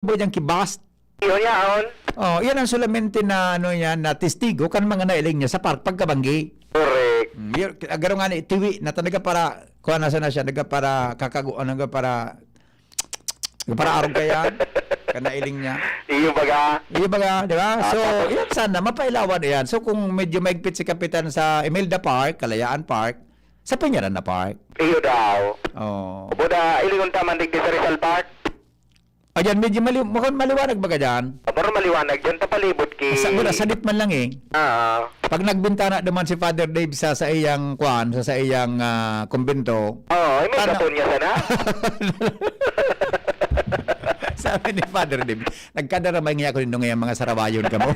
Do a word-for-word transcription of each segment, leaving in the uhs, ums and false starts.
boy diyang kibast. Iyo yaon. Oh, iyan ang solamente na, ano yan, na testigo kan mga nailing niya sa park pagkabanggi. Correct. Mm, yun, garo nga ni, tiwi na talaga para, kuha na sana siya, naga para kakago, naga para, naga para arog kaya, kan nailing niya. Iyo baga. Iyo baga, di ba? Ah, So, tapos yan sana, mapailawan yan. So, kung medyo maigpit si Kapitan sa Imelda Park, Kalayaan Park, sa Peñaranda Park. Iyo daw. Oh. Buda, ilingon ta man digdi sa Rizal Park. Ayan, medyo mali-, mukhang maliwanag baga dyan? Abaro maliwanag dyan, tapalibot ki Sa, wala, sadit man lang eh. Ah, Pag nagbintana naman si Father Dave sa, sa iyang kwan, sa, sa iyang, ah, kumbento, Oo, ay, may Tana- gapon niya sana. Sabi ni Father Dave, "Nagkadaramay nga ako nindo ngayon, mga sarawayon kamo."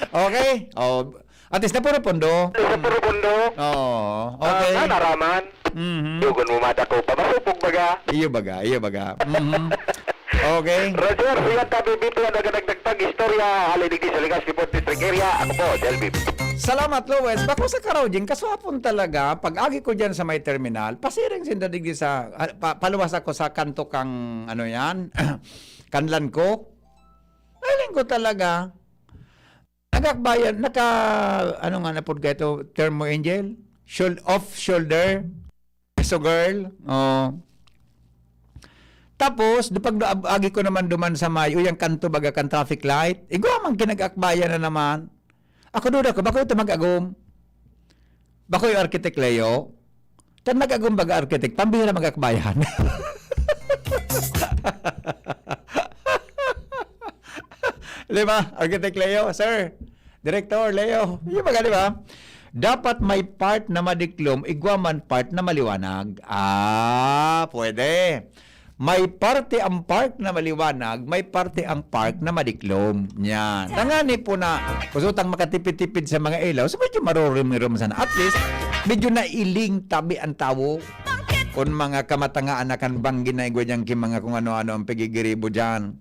Okay? Oh, at least na puro pondo. Sa puro pondo. Oo. Ah, Okay. Nanaraman. Mhm. Dugon mo madako pa. Masupog baga. Iyo baga, iyo baga. Mhm. Okay. Roger, siya tabi dito ang nagadagdag pag-istorya. Hali digdi sa Legazpi Forty District Area. Ako po, Delvin. Salamat, Lois. Bako sa karaw, Jing. Kaswapon talaga. Pag-agi ko dyan sa may terminal, pasiring sinda digdi sa, ah, pa, paluwas ako sa kanto kang, ano yan, kanlan ko. Nailing ko talaga. Nagakbayan, naka, ano nga na pod kayo, thermo angel? Shul-, off shoulder? Peso girl? Oh. Tapos, do pag agi ko naman duman sa may, uyang kanto baga kan traffic light, igwa man kinag-akbayan na naman. Ako duda ko, bako ito mag-agom. Bako yung architect Leo. Tan mag-agom baga architect, pambihira mag-akbayan. Di ba? Architect Leo, sir. Director Leo. Yung baga, di ba? Dapat may part na madiklom, igwa man part na maliwanag. Ah, pwede. May parte ang park na maliwanag, may parte ang park na madiklom. Yan. Tangani po na, kusutang makatipid-tipid sa mga ilaw, so medyo marurumi-rum sana. At least, medyo nailing tabi ang tawo. Kun mga kamatangaan na kan banggi na igwa dyan ki mga kung ano-ano ang pigigiribo dyan.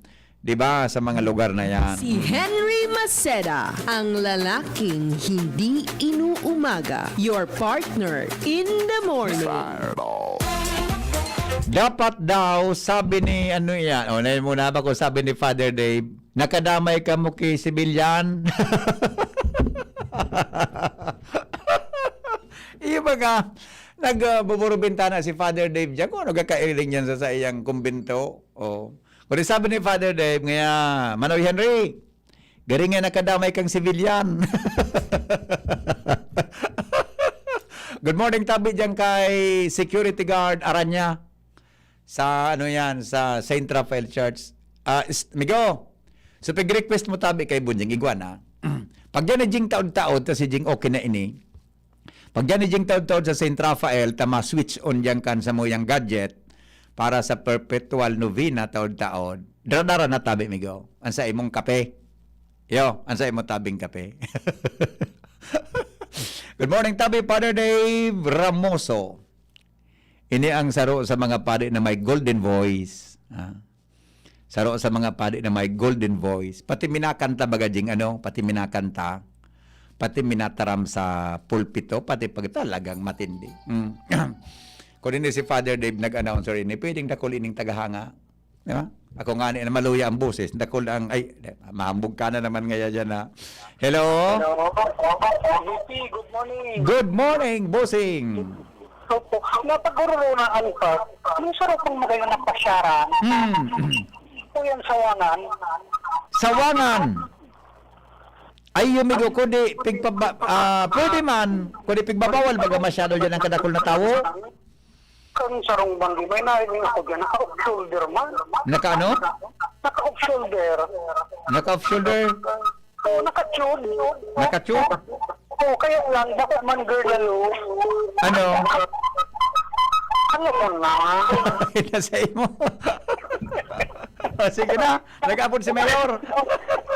Di ba? Sa mga lugar na yan. Si Henry Maceda, ang lalaking hindi inuumaga. Your partner in the morning. Dapat daw, sabi ni ano yan, o, na muna ba kung sabi ni Father Dave, "Nakadamay ka mo ki sibilyan?" Iyo baga, nag, ah, buburo bintana si Father Dave diyan kung ano gakailing yan sa, sa iyang kumbento. O. Kundi sabi ni Father Dave, ngaya, "Manoy Henry, garing nga nakadamay kang civilian." Good morning, tabi diyan kay Security Guard Aranya. Sa ano yan, sa Saint Raphael Church. Ah, is-, Migo, so pag-request mo tabi kay Bunjing, igwa na. Pag yan na Jing taod-taod, tas si Jing okay na ini. Pag yan ni Jing taod-taod sa Saint Raphael, ta ma-switch on diyan kan sa muyang gadget para sa perpetual novena taod-taod. Dara-dara na tabi, Migo. Ang sa imong kape. Yo, ang sa imong tabing kape. Good morning, tabi, Father Dave Ramoso. Ini ang saro sa mga padi na may golden voice. Ah. Saro sa mga padi na may golden voice. Pati minakanta baga ding ano, pati minakanta, pati minataram sa pulpito, pati pag talagang matindi. Mm. Kung hindi si Father Dave nag-announcer ini, pwedeng dakul ining tagahanga. Di ba? Ako nga ni, na maluya ang boses, dakul ang, ay, mahambog ka na naman ngaya dyan, ha? Hello? Hello? G P, good morning. Good morning, bossing. Opo. Napagururunaan pa. Yung sarap ng magayon ng pasyaran. Hmm. Ito yung sawangan. Sawangan. Ay, yumigo, kundi pigpaba-, ah, pwede man, kundi pigbabawal baga masyado dyan ang kadakul na tawo? Kan sarong banggi, may narinig ako dyan, naka-off shoulder man. Naka ano? Naka-off shoulder. Naka-off shoulder? Oo, naka-tube. Naka-tube? Oo, kaya lang, dapat man girl lalo. Ano? Ano mo na? Nasa imo. O, sige na. Nag-apod si Mayor.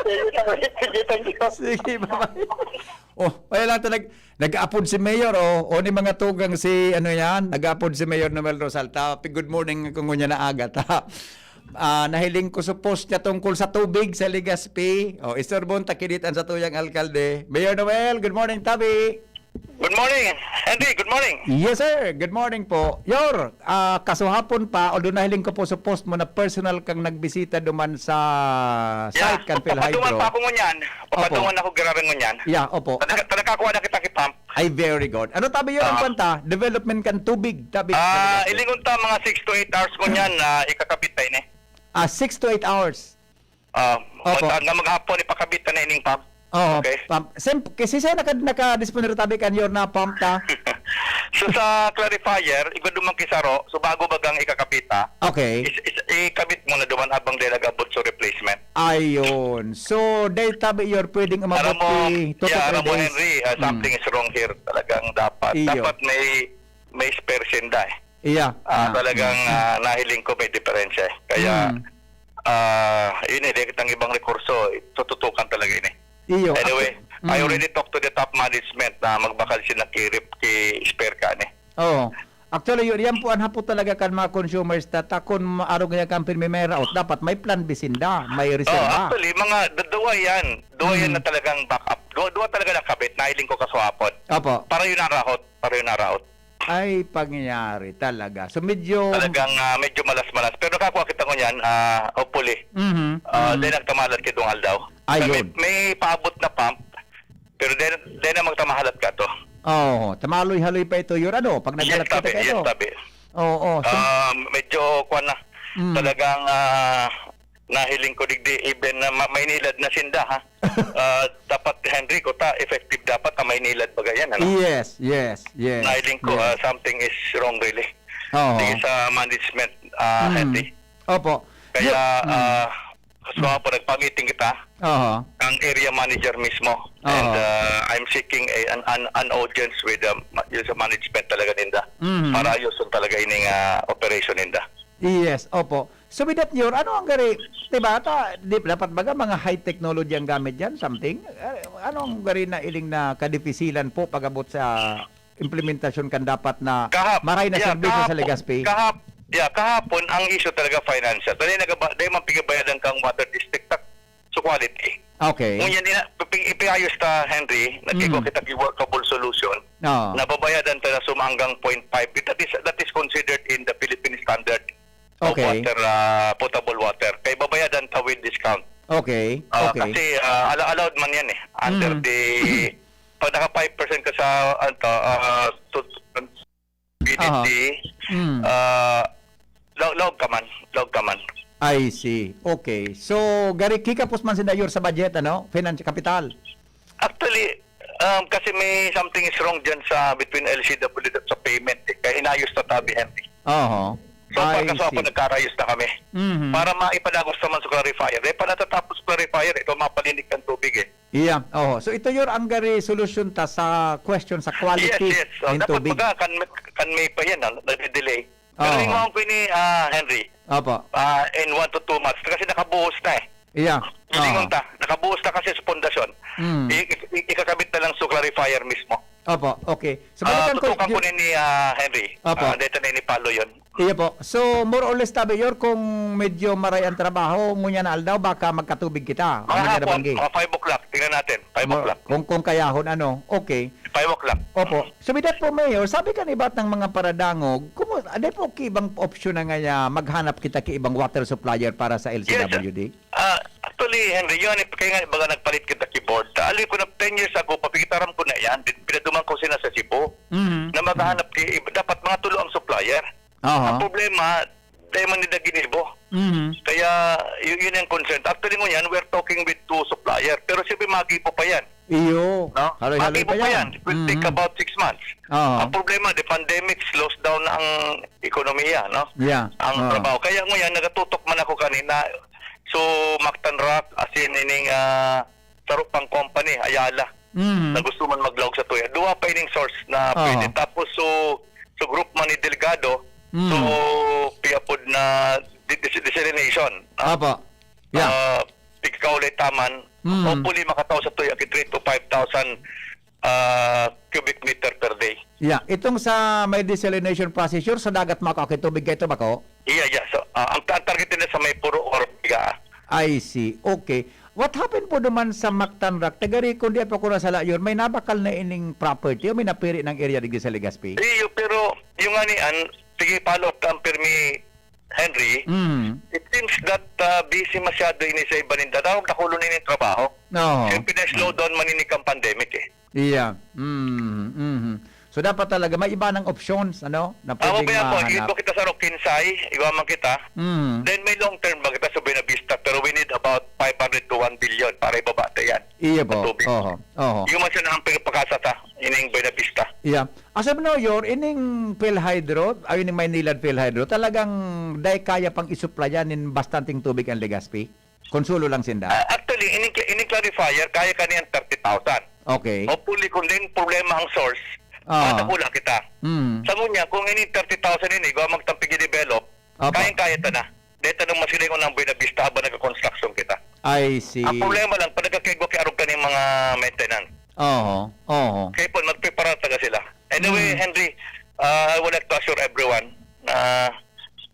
Sige, sige, thank you. Sige, bye-bye. Oh, wala lang talaga. Nag-apod si Mayor, oh. O, ni mga tugang si, ano yan, nag-apod si Mayor Noel Rosalta. Pi-, good morning kung ngunya na aga, ta. Ah, nahiling ko sa post niya tungkol sa tubig sa Legazpi. Oh, istorbon, takidit ang satuyang alkalde. Mayor Noel, good morning, tabi. Good morning, Henry. Good morning. Yes, sir. Good morning po. Yor, ah, kasuhapon pa, although nahiling ko po sa post mo na personal kang nagbisita duman sa site kan Philhydro. Papadungan pa ako ngunyan. Opo. Papadungan ako giraran ngunyan. Yeah, opo. Talaga, talaga ako na kita ki pump. Ay, very good. Ano tabi yun ang Ah. kanta? Development kan tubig. Tabi Ah, talaga. Ilingon ta mga six to eight hours ngunyan na ikakabit tayo ni. Ah, six to eight hours. Ah, Opo. Mag-, nga maghapon ipakabit na ining pump. Oo, Okay. pump. Sim-, kasi siya naka-, nakadisponer tabi kan your na pump ta. So, sa clarifier, igwa duman kisaro, so bago bagang ikakabit, ah, Okay. is, is, ikabit mo na duman habang di nag-abot sa replacement. Ayun. So, dahil tabi your pwedeng Aram umabot mo, ki Toto yeah, aram mo, Tres. Henry, ah, Mm. something is wrong here. Talagang dapat, Iyo. dapat may, may spare senda eh. Iya. Ah, Ah, talagang, mm, mm. ah, nahiling ko may diferensya eh. Kaya, Mm. ah, yun eh, di kitang ibang rekurso, eh, tututukan talaga yun eh. Iyo, Anyway, actu-, I mm. already talked to the top management na magbakal sila ki rep-, ki spare kan eh. Oo. Actually, yun, yan po ang hapot talaga kan mga consumers ta, ta kun ma-, arog niya kan pirmi may raot, dapat may plan B sinda, may Oh, reserba. actually, mga d-, duwa yan. Duwa yan Mm. na talagang backup. Duwa, duwa talaga nakabit, nahiling ko kaswapon. Opo. Para yun ang raot. Para yun ang raot. Ay, pangyayari talaga. So, medyo Talagang, ah, medyo malas-malas. Pero nakakuha kita ngunyan, ah, hopefully. Mhm, Ah, mhm. Then nagtamalan kitong aldaw. Ayun. May, may paabot na pump, pero then, then na magtamahalat ka to. Oo, tamaloy-haloy pa ito, your ano, pag Yes, naghalat kita tabi. Yes, kayo. tabi. Oo, so Ah, medyo, kuwan na. Mm. Talagang, ah, nahiling ko digdi, even na ma-, Maynilad na sinda, ha? Ah, dapat, Henry, kuta, effective dapat ang Maynilad baga yan, ano? Yes, yes, yes, Nahiling ko, yes. ah, something is wrong, really. Oo. Sige sa management, ah, Mm. Henry. Opo. Kaya, Yo-, mm. ah, so, Mm. po, nagpa-meeting kita, Oo. ang area manager mismo. And, Oo. ah, I'm seeking a, an, an, an audience with, um, ma-, yun sa management talaga ninda. Mhm. Para ayuson talaga ining, ah, operation ninda. Yes, opo. So, with that, Yor, ano ang gari, di ba, ta-, di, dapat baga mga high technology ang gamit diyan, something? Ah, ano ang gari na iling na kadipisilan po pag-abot sa implementasyon kan dapat na Kahap-, maray na yeah, serbisyo sa kahapon, Legazpi? kahap-, yeah, kahapon, ang issue talaga financial. Dali nagaba-, dahil man pigabayadan kang water district tax, so quality. Okay. Ngunyan, ina-, ipi-, ipiayos ta, Henry, nag-igo Mm. kita ki workable solution. Oo. Nababayadan ta na sumanggang point five. That is, that is considered in the Philippine standard of Okay. water, ah, potable water. Kay babayadan ta with discount. Okay. Ah, Okay. kasi, ah, ala-, allowed man yan eh. Under Mm. the, pag naka five percent ka sa, ano, ah, to, P D T, Aha. Mm. ah, laog, laog ka man. Laog ka man. I see. Okay. So, gari kikapos man sinda, Yor, sa budget, ano? Finance, kapital. Actually, um, kasi may something is wrong dyan sa, between L C W at sa payment, eh. Kaya inayos na tabi, Henry. Oho. So, I pagka sa see. ako, nagkarayos na kami. Mhm. Para maipadagos naman sa clarifier. Eh, pa natatapos clarifier, ito, mapalinig ng tubig, eh. Iya, oho. So, ito, Yor, ang gari solusyon ta sa question sa quality Yes, yes. So, nin dapat tubig. baga, kan, kan may pa yan, ah, nagde-delay. Pero Oo. lingawan ko ini, ah, Henry. Opo. Ah, in one to two months. Kasi nakabuhos na eh. Iya. Lingon Oo. ta, nakabuhos na kasi sa pundasyon. Mm. I-, i-, ikakabit na lang sa clarifier mismo. Opo, okay. So, Ah, balikan ko, tutukan ko Yor. ni, ni, ah, Henry. Opo. Ah, dito na ini Palo yun. Iya po. So, more or less, tabi, Yor, kung medyo maray ang trabaho, ngunyan na aldaw, baka magkatubig kita. Mga Ano nga hapon, nabanggi? mga five o'clock. Tingnan natin. Five Mo-, o'clock. kung, kung kayahon, ano. Okay. Five o'clock. Opo. So, with that po, Mayor, sabi kan iba tang mga paradangog, kumu-, ano po ki ibang opsyon na nga, ah, maghanap kita ki ibang water supplier para sa Yes, sir. L C W D? Ah, actually, Henry, yun, eh, kaya nga, baga nagpalit kita ki board. Ta-, alam ko na, ten years ago, papikitaram ko na yan. Di-, pinaduman ko sila sa Cebu Mhm. na maghahanap ki-, dapat mga tulo ang supplier. Aha. Ang problema, dahil man nila ginibo. Mhm. Kaya, y-, yun yung concern. Actually, ngunyan, we're talking with two supplier. Pero siyempre, magibo pa yan. Iyo. No? Haloy-haloy Magibo pa pa yan. yan. It will take Mhm. about six months. Oo. Ang problema, the pandemic slows down na ang ekonomiya, no? Yeah. Ang Oo. trabaho. Kaya ngunyan, nagatutok man ako kanina. So, Mactan Rock, as in, ining, ah, saro pang company, Ayala, Mhm. na gusto man maglaog sa tuya. Duwa pa ining source na Oo. pwede. Tapos, so, so group man ni Delgado, Mhm. so, piyapod na de-, de-, desalination, no? Apo. Yeah. Ah, pigkaulay taman, Mhm. hopefully makataw sa tuya ki three to five thousand, ah, cubic meter per day. Yeah. Itong sa may desalination process, sure, sa dagat mako, okay, tubig kayo ito, bako? Iya, iya. So, ah, ang, ang target nila sa may Puro or Bigaa. I see. Okay. What happened po duman sa Mactan Rock? Taga Rico, di pa ko nasala yun. May nabakal na ining property o may napiri ng area digdi sa Legazpi? Iyo, pero yung nga ni An, sige, follow up ang pirmi, Henry. Mm. It seems that uh, busy masyado ini sa iba ninda. Tawag na kulo na yung trabaho. Oo. Siyempre, na-slow down man ini kang pandemic eh. Iya. Mm, mhm. So dapat talaga may iba ng options, ano, na Tama pwedeng ba yan po? mahanap. Igo kita sa Roquinsay, igo man kita. Mm. Then may long term ba kita sa Buena Vista, pero we need about five hundred to one billion para ibaba ta yan. Iya po. Tubig. Oho. Oho. Yung man siya na ang pinagpakasa ta, ining Buena Vista. Yeah. As of now, Yor, ining PhilHydro, ay ining Maynilad PhilHydro, talagang dai kaya pang isuplayan nin bastanteng tubig ang Legazpi? Konsulo lang sinda. Ah, actually, ining, ining clarifier, kaya ka niyan thirty thousand. Okay. Hopefully, kung din problema ang source, Ah. madakula kita. Mm. Sa ngunya, kung ini thirty thousand ini, gawa magtampig i-develop, Apa. kayang-kaya ta na. Dito nang masilingon ng Buena Vista habang nagka-construction kita. I see. Ang problema lang, pag nagkakaigwa kay arog ka ng mga maintenance. Oo. Oo. Kaya po, magprepara talaga sila. Anyway, Hmm. Henry, uh, I would like to assure everyone na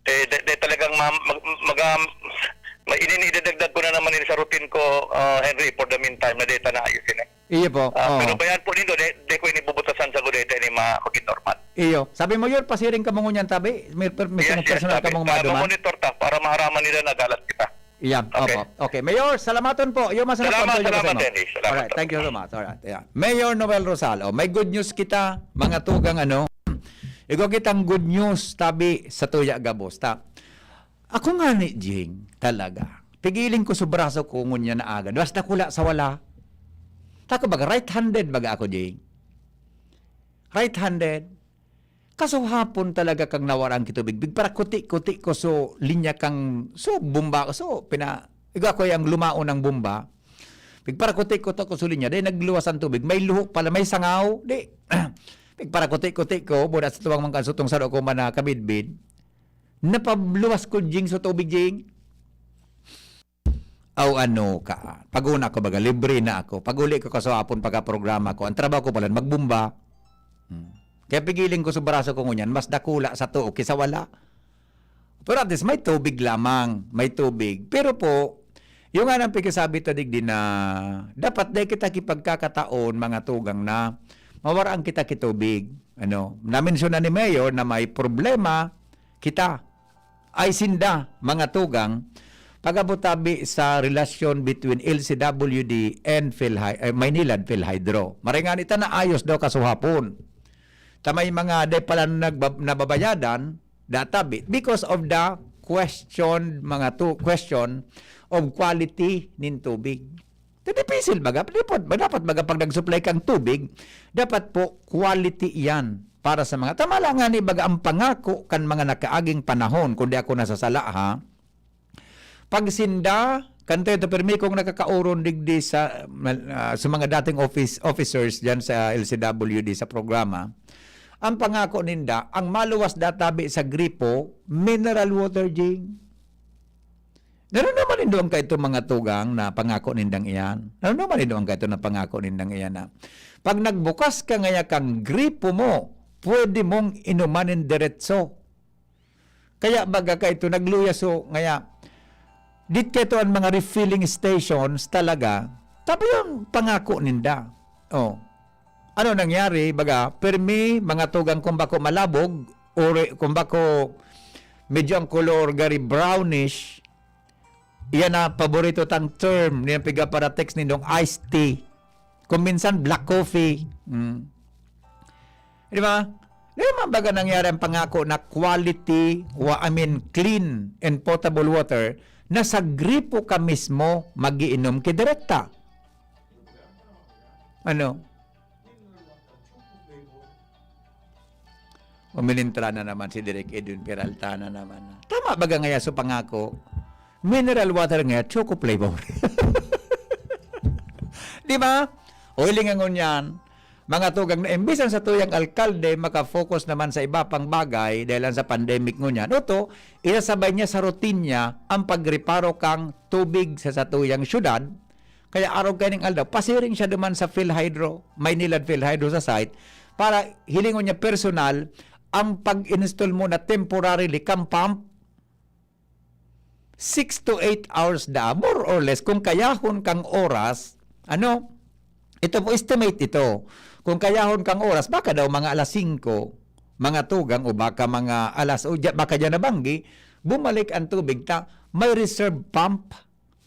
eh, de, de talagang ma, mag, mag, um, ma, ini, idadagdag ko na naman ini sa routine ko, uh, Henry, for the meantime, na data na ayusin eh. Iyo po. Ah, Oo. pero bayaan po nindo, de, de ko inibubutasan sa gudete ni ma, maging normal. Iyo. Sabi mo, Yor, pasiring ka mo ngunyan tabi. May, per, may Yes, yes, personal sabi. ka mong Para maduman. ma-monitor ta, para maaraman nila na galat kita. Yan, Okay. Opo. Okay, Mayor, salamaton po. Iyo, masanap Salamat, po, iyo, salamat, masanap. Dennis. Salamat, Alright, thank you so much. Alright, yeah. Mayor Noel Rosal, oh, may good news kita, mga tugang ano. Igo kitang good news, tabi sa Tuya Gabos, ta. Ako nga ni Jing, talaga. Pigiling ko sa braso ko ngunyan na agad. Basta kula sa wala. Tako baga, right-handed baga ako, Jing. Right-handed. Kaso hapon talaga kang nawarang kitubig. Big para kuti-kuti ko so linya kang so bomba ko so pina iga ko yang lumaon ng bomba. Big para kuti-kuti ko so linya. Dahil nagluwas ang tubig. May luho pala, may sangaw. Di. Big para kuti-kuti ko, buda sa tuwang mga kasutong sa ko man na kabidbid. Napabluwas ko, Jing, sa tubig, Jing. Aw ano ka, pag-una ko baga, libre na ako. Pag-uli ko kaswapon pagka-programa ko, ang trabaho ko pala, magbumba. Hmm. Kaya pigiling ko sa braso ko ngunyan, mas dakula sa tuo kisa wala. Pero at least, may tubig lamang, may tubig. Pero po, yung nga nang pikisabi ta digdi na dapat di kita kipagkakataon, mga tugang na mawaraan kita kitubig. Ano, namensyon na ni Mayor na may problema kita. Ay sinda, mga tugang, pag-abot tabi sa relasyon between L C W D and PhilHy-, eh, Maynilad PhilHydro. Maringan ita na ayos daw kasuhapon. Ta may mga di pala nagbab-, nababayadan, databi, because of the question, mga tu-, question of quality nin tubig. Ti dipisil baga, dapat, dapat baga pag nag-supply kang tubig, dapat po quality iyan para sa mga, tama lang nga ni baga ang pangako kan mga nakaaging panahon, kung di ako nasasala ha, pag sinda, kanto ito, pirmi kong nakakauron digdi sa, ah, sa mga dating office, officers dyan sa L C W D sa programa, ang pangako ninda, ang maluwas databi sa gripo, mineral water, Jing. Naramdaman nindo ang kaito mga tugang na pangako nindang iyan? Naramdaman nindo ang kaito na pangako nindang iyan na pag nagbukas ka ngaya kang gripo mo, pwede mong inuman nin diretso. Kaya baga kaito nagluya so ngaya, dit kaito ang mga refilling stations talaga, tabi yung pangako ninda. Oh. Ano nangyari? Baga, permi, mga tugang kung bako malabog, o re-, kung bako medyo ang kolor gari brownish, iyan na paborito tang term, niya piga para text nindong iced tea. Kung minsan, black coffee. Mm. Di ba? Di ba baga nangyari ang pangako na quality, wa-, I mean, clean and potable water na sa gripo ka mismo magiinom ki direkta? Ano? Umilintra na naman si Direk Edwin Peralta na naman. Tama ba ga ngaya so pangako? Mineral water ngaya, choco flavor. Di ba? O hilingan ngunyan, mga tugang na imbis ang satuyang alkalde makafocus naman sa iba pang bagay dahil lang sa pandemic ngunyan. Oto, isasabay niya sa routine niya ang pagreparo kang tubig sa satuyang syudad. Kaya arog kaining aldaw, pasiring siya duman sa PhilHydro, Maynilad PhilHydro sa site, para hilingon niya personal ang pag-install mo na temporarily kang pump. six to eight hours da, more or less, kung kayahon kang oras, ano, ito po, estimate ito. Kung kayahon kang oras, baka daw mga alas singko, mga tugang, o baka mga alas, o dya, baka dyan nabanggi, bumalik ang tubig ta, may reserve pump,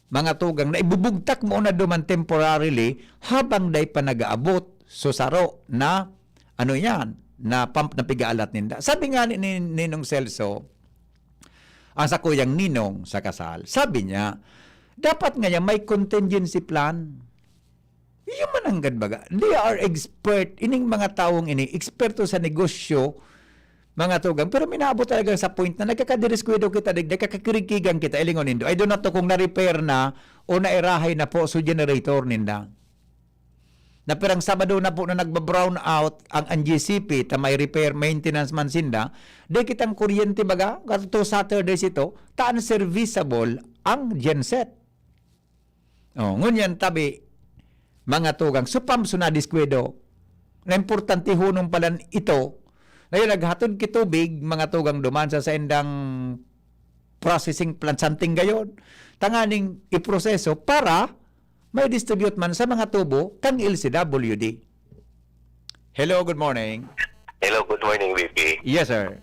mga tugang, na ibubugtak mo na duman temporarily habang day pa nag-aabot. So, saro na, ano yan, na pump na pigaalat ninda. Sabi nga ni, ni Ninong Celso, ang sakuyang ninong sa kasal, sabi niya, dapat nga yan may contingency plan. Iyo man ang gad baga. They are expert. Ining mga tawong ini, eksperto sa negosyo, mga tugang. Pero minaabot talaga sa point na nagkakadiriskwado kita, nag-, nagkakakirikigan kita, ilingon nindo. I do not know kung na-repair na o nairahay na po sa generator ninda. Na pirang Sabado na po na nagba-brown out ang, ang G C P, ta may repair, maintenance man sinda, di kitang kuryente baga, kato Saturdays ito, ta unserviceable ang genset. Oh, ngunyan tabi, mga tugang, supam so nadiskwado, na importante hunon palan ito, na yun, naghatod ki tubig, mga tugang, duman sa saindang processing plant, something gayon, tanganing iproseso para may distribute man sa mga tubo kang L C W D. Hello, good morning. Hello, good morning, V P. Yes, sir.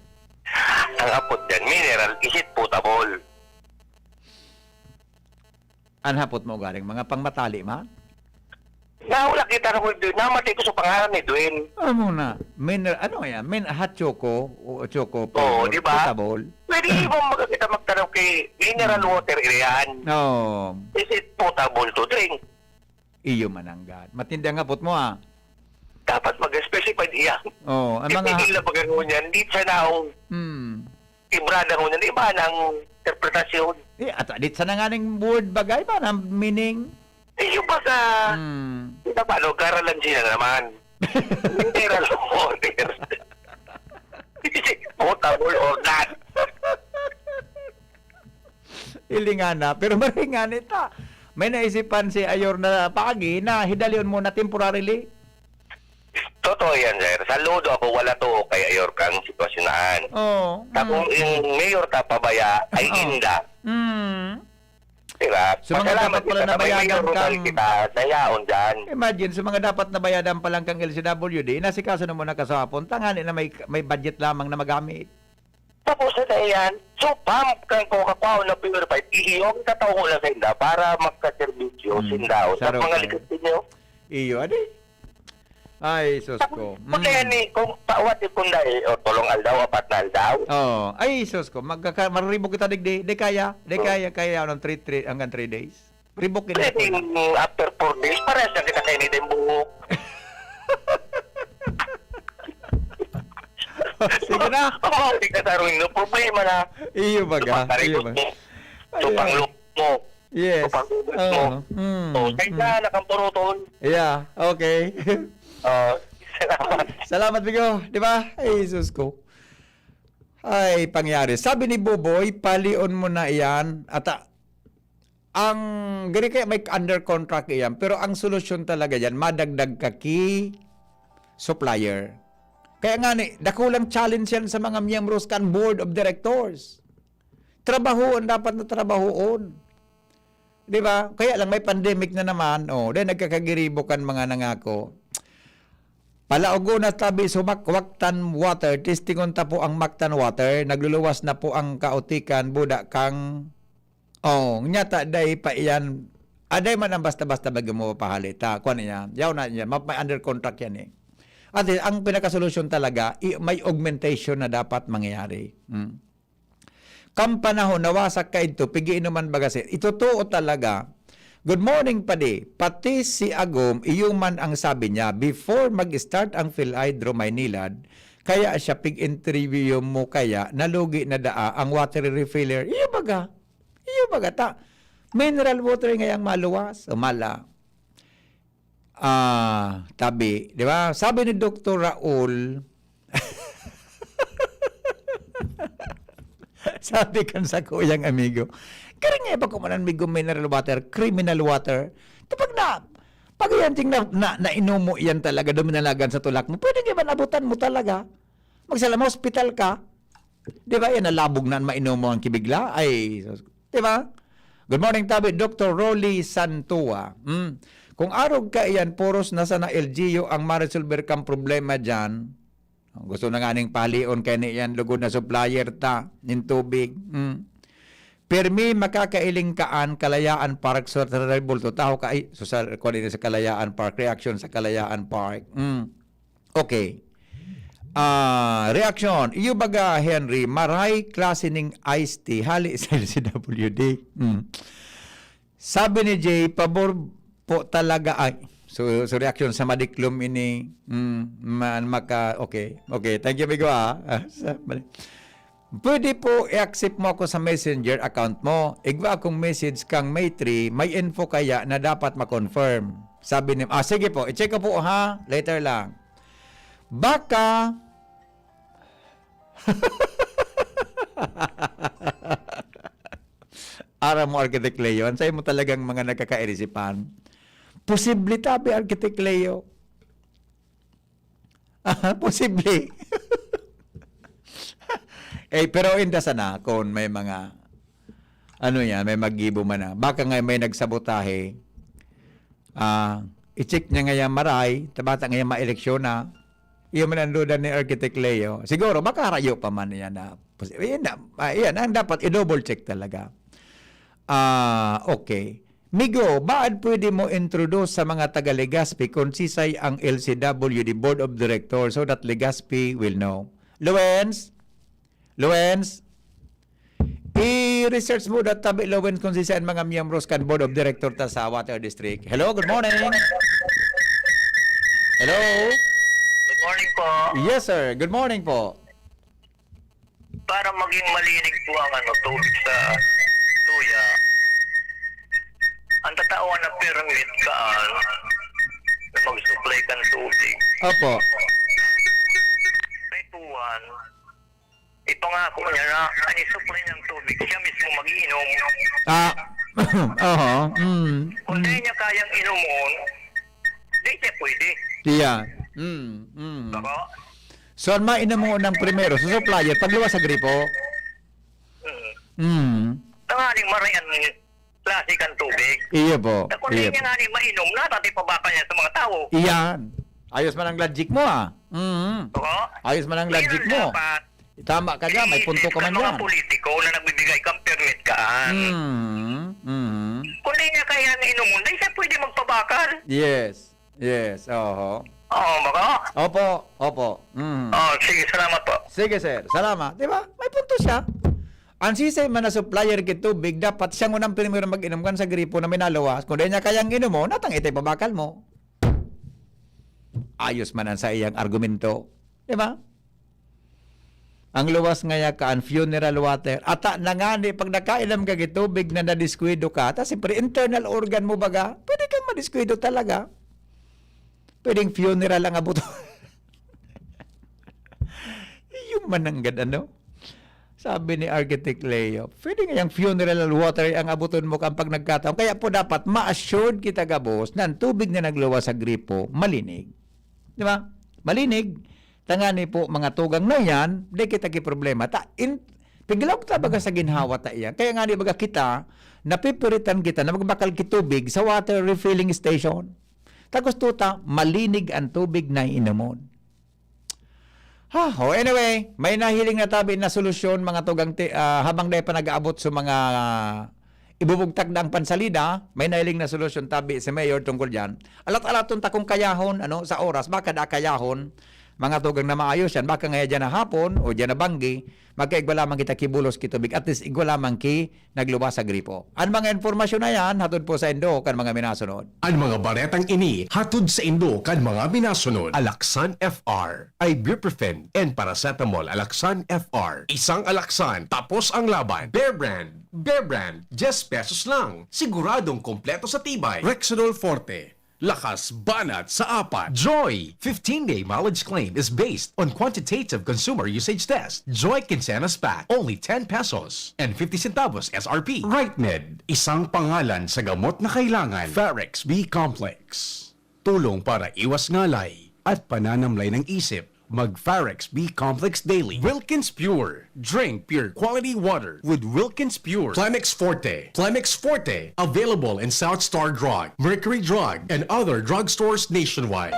Ang apot dyan, mineral, is it potable? An hapot mo galing, mga pangmatali man? Nawala kita na ko, namatay ko sa pangalan ni Dwayne. Amo na. Miner-, ano yan? Min-, hot choco, o choco Oo, flavor, di ba? Potable. Pwede mo magkakita magtanaw kay mineral Hmm. water iriyan. Oo. Is it potable to drink? Iyo man ang gad. Matindi ang hapot mo, ah. Dapat mag-specify diyan. Oo, ang mga Titigil na pag-ano niyan, di siya naong Hmm. ibrada ko niyan, iba nang interpretasyon. Eh, at, at sana nga ning word bagay ba na meaning? Eh, yung baga, Hmm. di ba, paano, garalan siya naman. Mineral water. Is it potable or not? Ilingana, pero maringan ita. May naisipan si Ayor na pagi na hidalion mo na temporarily. Totoo yan, sir. Saludo ako, wala to kay Ayor kang sitwasyon na an. Oo, Sa mm. kung yung mayor ta pabaya, ay Oo. inda. Mm. Diba? So, mga Pasalamat dapat pala kita sa may nabayadan mayor, Ronald kang kita, dayaon dyan. Imagine, sa mga dapat nabayadan pa lang kang L C W D, inasikaso na mo na kasahapon, tangani na may, may budget lamang na magamit. Tapos na yan, so pump kang Coca-Cola na purified, iyo ang tatawo lang sa inda para magkaserbisyo, Hmm. sindaon. Sa Sarap, mga eh. likod ninyo. Iyo, adi. Ay, sus ko. Tapos, kung Mm. yan eh, kung pa-, what if kung dai, o, tolong aldaw, apat na aldaw? Oo. Ay, sus ko. Magkaka-, maruribok kita, digdi. Di kaya. Di Oh. kaya, kaya, anong three, three, hanggang three days? Ribok yun Pwede ako na. yung after four days, parehas na kita kayo ni Dembong. Sige na. Oo, hindi ka tarong, no problema na. Iyo baga, Tupak iyo tarikot ba? mo. Tupak Ayan. loob mo. Yes. Tupak loob Oo. mo. Mm, So, kaya mm. na, nakampurutol. Yeah, okay. Oh, salamat. Salamat, Bigo. Di ba? Ay, Jesus ko. Ay, pangyari. Sabi ni Boboy, palion mo na iyan. Ata, ang, gani kaya may under contract iyan, pero ang solusyon talaga diyan, madagdag ka ki supplier. Kaya nga ni, dakulang challenge yan sa mga miyembros kan board of directors. Trabahoon, dapat na trabahoon. Di ba? Kaya lang may pandemic na naman, oh, dahil nagkakagiribo kan mga nangako. Palaogo na tabi sumakwak tan water, testingon ta po ang Mactan water, nagluluwas na po ang kautikan, buda kang, oh, nyata day pa iyan, aday man ang basta-basta bago mo pahalita, kuwan niya, yaw na niya, ma-, may under contract yan eh. At ang pinakasolusyon talaga, i-, may augmentation na dapat mangyayari. Hmm. Kan panahon nawasak kaidto, pig-iinuman baga si-, itotoo talaga. Good morning, padi. Pati si Agom, iyo man ang sabi niya, before mag-start ang PhilHydro Maynilad, kaya siya pig-interview mo kaya nalugi na daa ang water refiller. Iyo baga. Iyo baga ta. Mineral water ngayang maluwas. O mala. Ah, tabi, di ba? Sabi ni Doktor Raul, sabi kan sa kuyang amigo, "Kaya nga ba kumanan migo mineral water, criminal water? Tapag na, pag yan ting na, na, nainom mo yan talaga, duminalagan sa tulak mo, pwede nga ba nabutan mo talaga? Magsala mo, hospital ka." Di ba yan, nalabog na an mainom mo ang kibigla? Ay, sus. Di ba? Good morning, tabi, Doktor Rolly Santua. Hmm. Kung arog ka iyan, puros na sana L G U ang maresolver kang problema dyan. Gusto na nga ning palion kay ni yan, lugod na supplier ta nin tubig. Hmm. Permi makakailing kaan Kalayaan Park sa Tribulto. Taho ka, ay, so sa, kuwan ini sa Kalayaan Park, reaction sa Kalayaan Park. Hmm. Okay. Ah, reaction. Iyo baga, Henry, maray klase ning iced tea, hali sa L C W D. Hmm. Sabi ni Jay, pabor po talaga, ay, so, so reaction sa madiklom ini, mm, man, maka, okay, okay, thank you, amigo, ah. Ah, sa, mali. Pwede po i-accept mo ako sa messenger account mo. Igwa akong message kang May three, may info kaya na dapat ma-confirm. Sabi ni, ah, sige po, i-check ko po ha, later lang. Baka, aram mo, Architect Leo, ansay mo talagang mga nagkakairisipan. Posible tabi, Architect Leo. Posible. Eh, pero inda sana kung may mga, ano yan, may maggibo man na. Baka nga may nagsabotahe, ah, i-check niya ngayon maray, tabata ngayon maeleksyon na. Iyo man ang duda ni Architect Leo. Siguro, baka harayo pa man yan na. Yan, na, ah, yan ang dapat i-double check talaga. Ah, okay. Migo, baad pwede mo introduce sa mga taga Legazpi kung sisay ang L C W D Board of Director so that Legazpi will know? Luens? Luens? I-research mo dat tabi, Luens, kung sisay ang mga miyembros kan Board of Director ta sa Water District. Hello, good morning. Hello? Good morning po. Yes, sir. Good morning po. Para maging malinig po ang ano, tubig sa tuya, ang tatawan na permit kaan na mag-supply kan tubig. Opo. May tuwan, ipangako niya na ang i-supply niyang tubig, siya mismo mag-iinom. Ah, oho, mm, Kung mm. Di niya kayang inumon, di siya pwede. Siya. Mm, mm. Bako? So, ang mainom mo ng primero, sa supplier, pagluwas sa gripo? Mm. Mm. Tanganing marayan klase kan tubig. Iyo po. Na kung Iyo di niya po. Nga ni mainom na, dati pabakal niya sa mga tao. Iyan. Ayos man ang logic mo, ah. Mm. Oo. Ayos man ang logic mo. Dapat, Tama ka dyan, may punto ka man dyan. Mga politiko na nagbibigay kang permit kaan. Mm. Mm. Kung di niya kaya na inumon, di siya pwede magpabakal. Yes. Yes, oho. Oo, bako? Opo, opo. Mm. Oh, sige, salamat po. Sige, sir. Salamat. Di ba? May punto siya. Ang sisay man na supplier ki tubig, dapat siya ngunang primero mag-inom kan sa gripo na minaluwas. Kung di niya kayang inom mo, natang itay pabakal mo. Ayos man ang sa iyang argumento. Di ba? Ang luwas ngaya kaan funeral water. Ata na ngani, pag nakainom ka ki tubig na nadiskuido ka, ta siyempre internal organ mo baga, pwede kang madiskuido talaga. Pwedeng funeral ang abuton. Iyo man nanggad, ano? Sabi ni Architect Leo, pwede ngayang funeral water ang abuton mo kan pag nagkataon. Kaya po dapat ma-assured kita gabos na ang tubig na nagluwas sa gripo, malinig. Di ba? Malinig. Tangani po, mga tugang na yan, di kita ki problema. Ta, in, piglaw ta baga sa ginhawa ta iyan. Kaya nga di baga kita, napipiritan kita na magbakal ki tubig sa water refilling station. Ta gusto ta, malinig ang tubig na iinomon. Ha, oh, anyway, may nahiling na tabi na solusyon, mga tugang ti-, ah, habang dai pa nag-aabot sa mga, ah, ibubugtak na ang pansalida, may nahiling na solusyon tabi si Mayor tungkol diyan. Alat-alaton ta kung kayahon, ano, sa oras, baka da kayahon, mga tugang na maayos yan, baka ngaya diyan na hapon o diyan na banggi, magkaigwa lamang kita ki bulos ki tubig, at least igwa lamang ki nagluwas sa gripo. Ang mga impormasyon na yan, hatod po sa indo kan mga minasunod. Ang mga baretang ini hatod sa indo kan mga minasunod. Alaxan F R, ibuprofen, and paracetamol. Alaxan F R. Isang Alaxan, tapos ang laban. Bear Brand. Bear Brand, diyes pesos lang. Siguradong kompleto sa tibay. Rexidol Forte. Lakas banat sa apat. Joy! Fifteen-day mileage claim is based on quantitative consumer usage test. Joy Quincenas Pack, only ten pesos and fifty centavos S R P. Rightmed, isang pangalan sa gamot na kailangan. Pharix B Complex. Tulong para iwas ngalay at pananamlay ng isip. Mag Farex B Complex daily. Wilkins Pure. Drink pure quality water with Wilkins Pure. Plemex Forte. Plemex Forte. Available in South Star Drug, Mercury Drug, and other drugstores nationwide.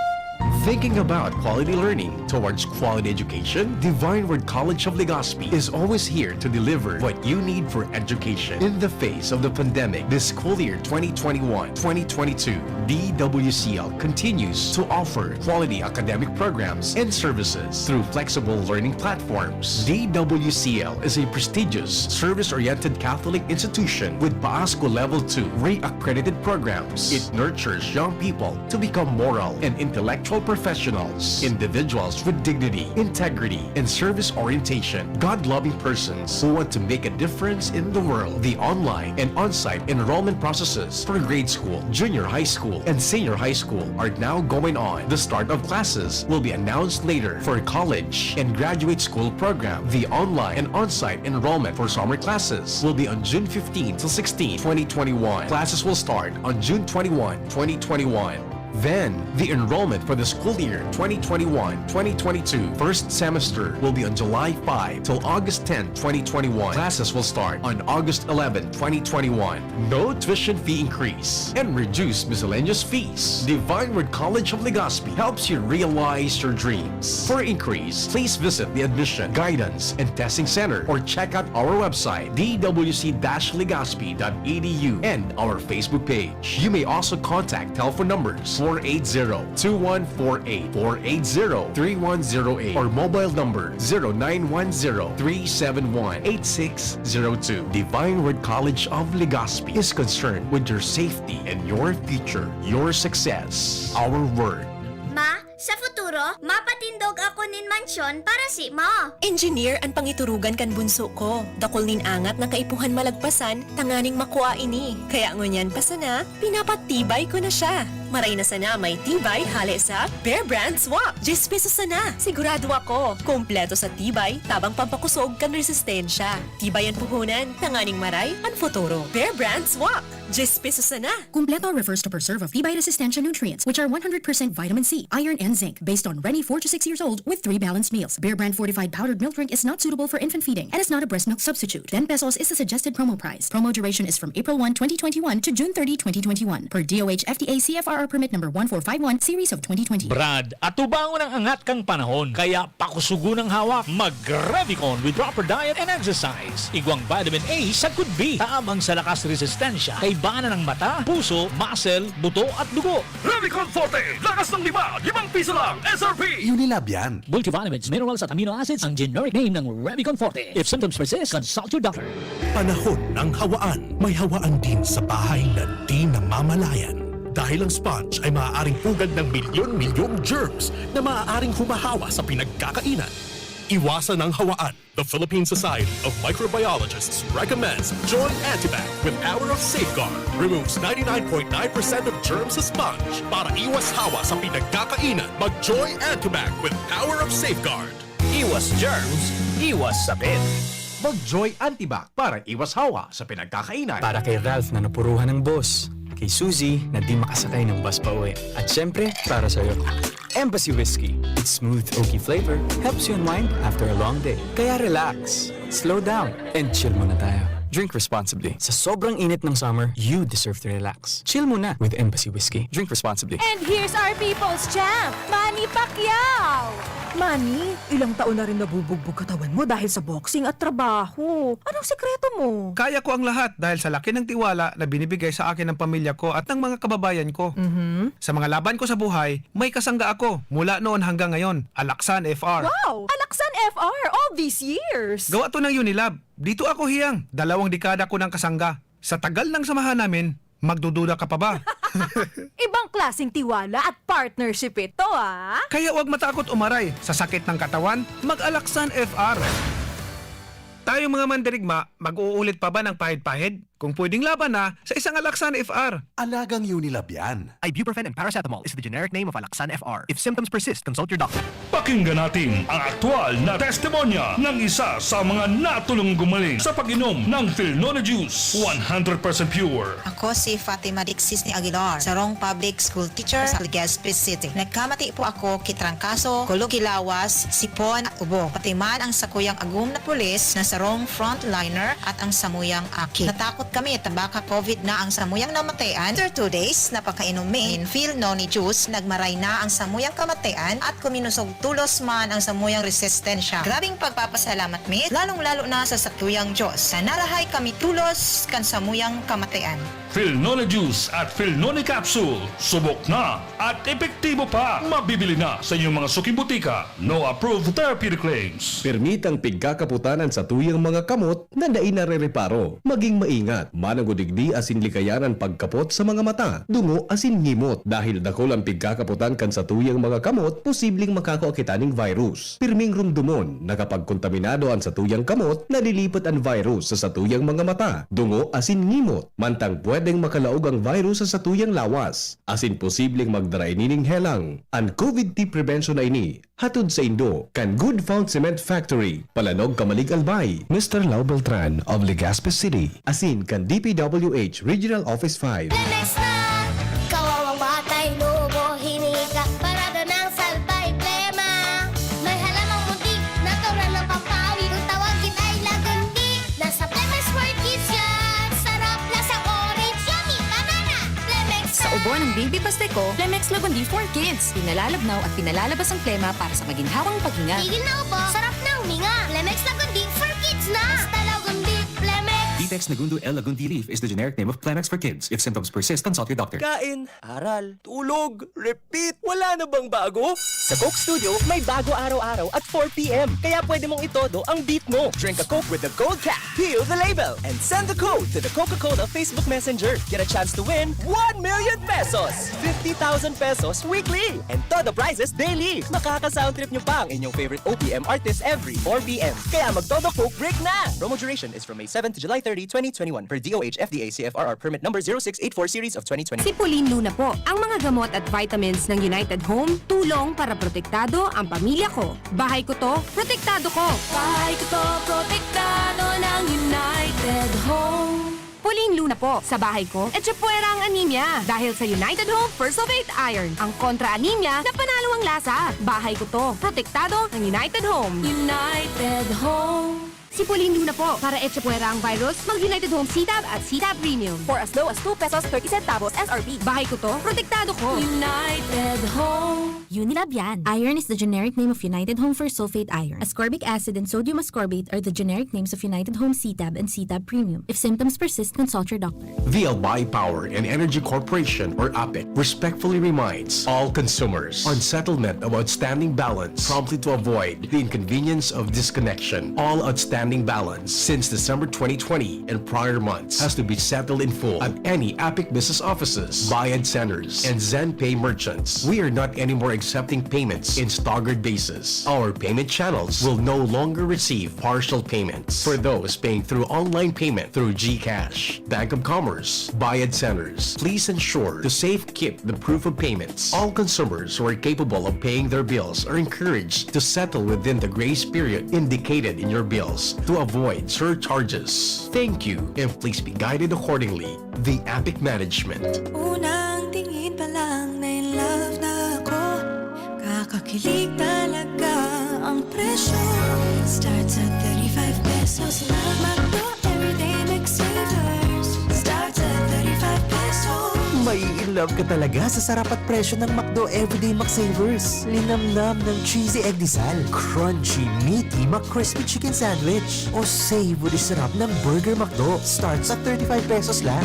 Thinking about quality learning towards quality education? Divine Word College of Legazpi is always here to deliver what you need for education. In the face of the pandemic, this school year twenty twenty-one, twenty twenty-two, D W C L continues to offer quality academic programs and services through flexible learning platforms. D W C L is a prestigious, service-oriented Catholic institution with PASCO Level two re-accredited programs. It nurtures young people to become moral and intellectual professionals, individuals with dignity, integrity, and service orientation, God-loving persons who want to make a difference in the world. The online and on-site enrollment processes for grade school, junior high school, and senior high school are now going on. The start of classes will be announced later. For college and graduate school program, the online and on-site enrollment for summer classes will be on June fifteen to sixteen, twenty twenty-one. Classes will start on June twenty-one, twenty twenty-one. Then, the enrollment for the school year twenty twenty-one, twenty twenty-two first semester will be on July five till August tenth, twenty twenty-one. Classes will start on August eleventh, twenty twenty-one. No tuition fee increase and reduced miscellaneous fees. Divine Word College of Legazpi helps you realize your dreams. For inquiries, please visit the Admission, Guidance, and Testing Center or check out our website, d w c dash legazpi dot e d u, and our Facebook page. You may also contact telephone numbers four eight zero, two one four eight, four eight zero, three one zero eight, or mobile number zero nine one zero, three seven one, eight six zero two. Divine Word College of Legazpi is concerned with your safety and your future, your success. Our word. Ma, sa futuro, mapatindog ako nin mansyon para simo. Engineer an pangiturugan kan bunso ko. Dakul nin angat na kaipuhan malagpasan tanganing makua ini. Kaya ngunyan pa sana, pinapatibay ko na siya. Maray na sana may tibay hale sa Bear Brand Swak. Diyes pesos sana. Sigurado ako, kompleto sa tibay, tabang pampakosog kan resistensya. Tibay an puhunan, tanganing maray an futuro. Bear Brand Swak. Diyes pesos sana. Kumpleto refers to preserve of tibay resistensya nutrients, which are one hundred percent vitamin C, iron, and zinc, based on Reni four to six years old with three balanced meals. Bear Brand fortified powdered milk drink is not suitable for infant feeding and is not a breast milk substitute. Ten pesos is the suggested promo price. Promo duration is from April one, twenty twenty-one to June thirty, twenty twenty-one, per D O H F D A C F R R permit number one four five one, series of twenty twenty. Brad, atubangon ang angat kan panahon, kaya pakusugon ang hawak. Mag-Revicon with proper diet and exercise. Igwang vitamin A sagkod B, tabang sa lakas resistensya, kaibanan ng mata, puso, muscle, buto at dugo. Revicon Forte, lakas ng lima, limang piso lang, S R P! Unilab yan. Multivitamins, minerals at amino acids ang generic name ng Revicon Forte. If symptoms persist, consult your doctor. Panahon ng hawaan. May hawaan din sa bahay na di namamalayan. Dahil ang sponge ay maaaring pugad ng milyon-milyong germs na maaaring humahawa sa pinagkakainan. Iwasan ang hawaan. The Philippine Society of Microbiologists recommends Joy Antibac with Power of Safeguard. Removes ninety-nine point nine percent of germs sa sponge. Para iwas hawa sa pinagkakainan, mag Joy Antibac with Power of Safeguard. Iwas germs, iwas sakit. Mag Joy Antibac para iwas hawa sa pinagkakainan. Para kay Ralph na napuruhan ng boss, kay Suzy na di makasakay ng bus pauwi, at syempre, para sa'yo. Embassy Whiskey. Its smooth, oaky flavor helps you unwind after a long day. Kaya relax, slow down, and chill muna tayo. Drink responsibly. Sa sobrang init ng summer, you deserve to relax. Chill muna with Embassy Whiskey. Drink responsibly. And here's our people's champ, Manny Pacquiao! Manny, ilang taon na rin nabubugbog katawan mo dahil sa boxing at trabaho. Anong sikreto mo? Kaya ko ang lahat dahil sa laki ng tiwala na binibigay sa akin ng pamilya ko at ng mga kababayan ko. Mhm. Sa mga laban ko sa buhay, may kasangga ako mula noon hanggang ngayon, Alaksan F R. Wow! Alaksan F R all these years! Gawa to ng Unilab. Dito ako hiyang dalawang dekada ko ng kasangga. Sa tagal ng samahan namin, magdududa ka pa ba? Ibang klaseng tiwala at partnership ito, ah! Kaya huwag matakot umaray sa sakit ng katawan, mag-Alaksan F R. Tayong mga mandirigma, mag-uulit pa ba ng pahid-pahid? Kung pwedeng laban na sa isang Alaxan F R. Alagang Unilab yan. Ibuprofen and paracetamol is the generic name of Alaxan F R. If symptoms persist, consult your doctor. Pakinggan natin ang aktual na testimonya ng isa sa mga natulong gumaling sa pag-inom ng Filnone Juice, one hundred percent pure. Ako si Fatima Dixis ni Aguilar, sarong public school teacher sa Legazpi City. Nagkamati po ako ki trangkaso, kulog ki lawas, sipon at ubo. Pati man ang sakuyang agom na pulis na sarong frontliner at ang samuyang aki. Natakot kami ta baka covid na ang samuyang namatayan. After two days na pagkainom mi nin Filnone juice, nagmaray na ang samuyang kamatayan at kuminusog tulos man ang samuyang resistensya. Grabing pagpapasalamat mi, lalong-lalo na sa sakuyang Diyos, na narahay kami tulos kan samuyang kamatayan. Filnone Juice at Filnone Capsule, subok na at epektibo pa. Mabibili na sa inyong mga suking butika. No approved therapeutic claims. Permitang pigkakaputan an satuyang mga kamot na dai narereparo. Maging maingat, mananggod digdi asin likayan an pagkapot sa mga mata, dungo asin ngimot. Dahil dakul an pigkakaputan kan satuyang mga kamot, posibleng makakua kita ning virus. Pirming rumdomon na kapag kontaminado an satuyang kamot, nalilipot an virus sa satuyang mga mata, dungo asin ngimot. Mantang pwedeng makalaog ang virus sa satuyang lawas, asin posibleng magdara ini ning helang. An covid ti prevention na ini hatod saindo kan Good Fount Cement Factory, Palanog, Camalig, Albay. Mister Lau Beltran of Legazpi City, asin kan D P W H Regional Office five. Lemex na! Kawawang batay, lobo, hinika, parada ng salbay, plema. May halamang muntik, natural na pampawi. Kung tawagin ay lagundi, nasa Lemex World Kids yan. Sarap, lasang orange, yummy, banana. Lemex Sa ubo ng baby paste ko, Lemex Lagundi for Kids. Pinalalabnaw at pinalalabas ang plema para sa maginhawang paghinga. Tigil na ubo, sarap na huminga. Lemex Lagundi for Kids na. Basta Lagundi, Lemex. Ditex Nagundo L Lagundi Leaf is the generic name of Clemex for Kids. If symptoms persist, consult your doctor. Kain, aral, tulog, repeat. Wala na bang bago? Sa Coke Studio, may bago araw-araw at four p.m. Kaya pwede mong itodo ang beat mo. Drink a Coke with the gold cap, peel the label, and send the code to the Coca-Cola Facebook Messenger. Get a chance to win one million pesos, fifty thousand pesos weekly, and todo prizes daily. Makaka-sound trip nyo pa ang inyong favorite O P M artist every four p.m. Kaya magtodo Coke break na! Promo duration is from May seven to July thirty, twenty twenty-one, per D O H F D A C F R R permit number zero six eight four series of twenty twenty. Si Pauline Luna po. Ang mga gamot at vitamins ng United Home, tulong para protektado ang pamilya ko. Bahay ko to, protektado ko. Bahay ko to, protektado ng United Home. Pauline Luna po. Sa bahay ko, etchepuera ang anemia. Dahil sa United Home Fersulfate Iron, ang kontra-anemia na panalo ang lasa. Bahay ko to, protektado ng United Home. United Home. Si Pauline Luna po. Para etchepuera ang virus, mag United Home C-Tab at C-Tab Premium. For as low as two pesos thirty centavos S R P. Bahay ko to, protektado ko. United Home. Unilab yan. Iron is the generic name of United Home Fersulfate Iron. Ascorbic acid and sodium ascorbate are the generic names of United Home C-Tab and C-Tab Premium. If symptoms persist, consult your doctor. The Albay Power and Energy Corporation, or APEC, respectfully reminds all consumers on settlement of outstanding balance promptly to avoid the inconvenience of disconnection. All outstanding balance since December twenty twenty and prior months has to be settled in full at any APEC business offices, Bayad Centers, and ZenPay merchants. We are not anymore accepting payments in staggered basis. Our payment channels will no longer receive partial payments for those paying through online payment through GCash, Bank of Commerce, Bayad Centers. Please ensure to safe keep the proof of payments. All consumers who are capable of paying their bills are encouraged to settle within the grace period indicated in your bills to avoid surcharges. Thank you, and please be guided accordingly. The APEC Management. Unang tingin pa lang na in love na ako. Kakakilig talaga ang presyo. Starts at thirty-five pesos lang. McDo Everyday McSavers. Starts at thirty-five pesos. Mai-in love ka talaga sa sarap at presyo ng McDo Everyday McSavers. Linamnam ng cheesy egg disal, crunchy, meaty McCrispy Chicken Sandwich, o savory sarap ng Burger McDo. Starts at thirty-five pesos lang.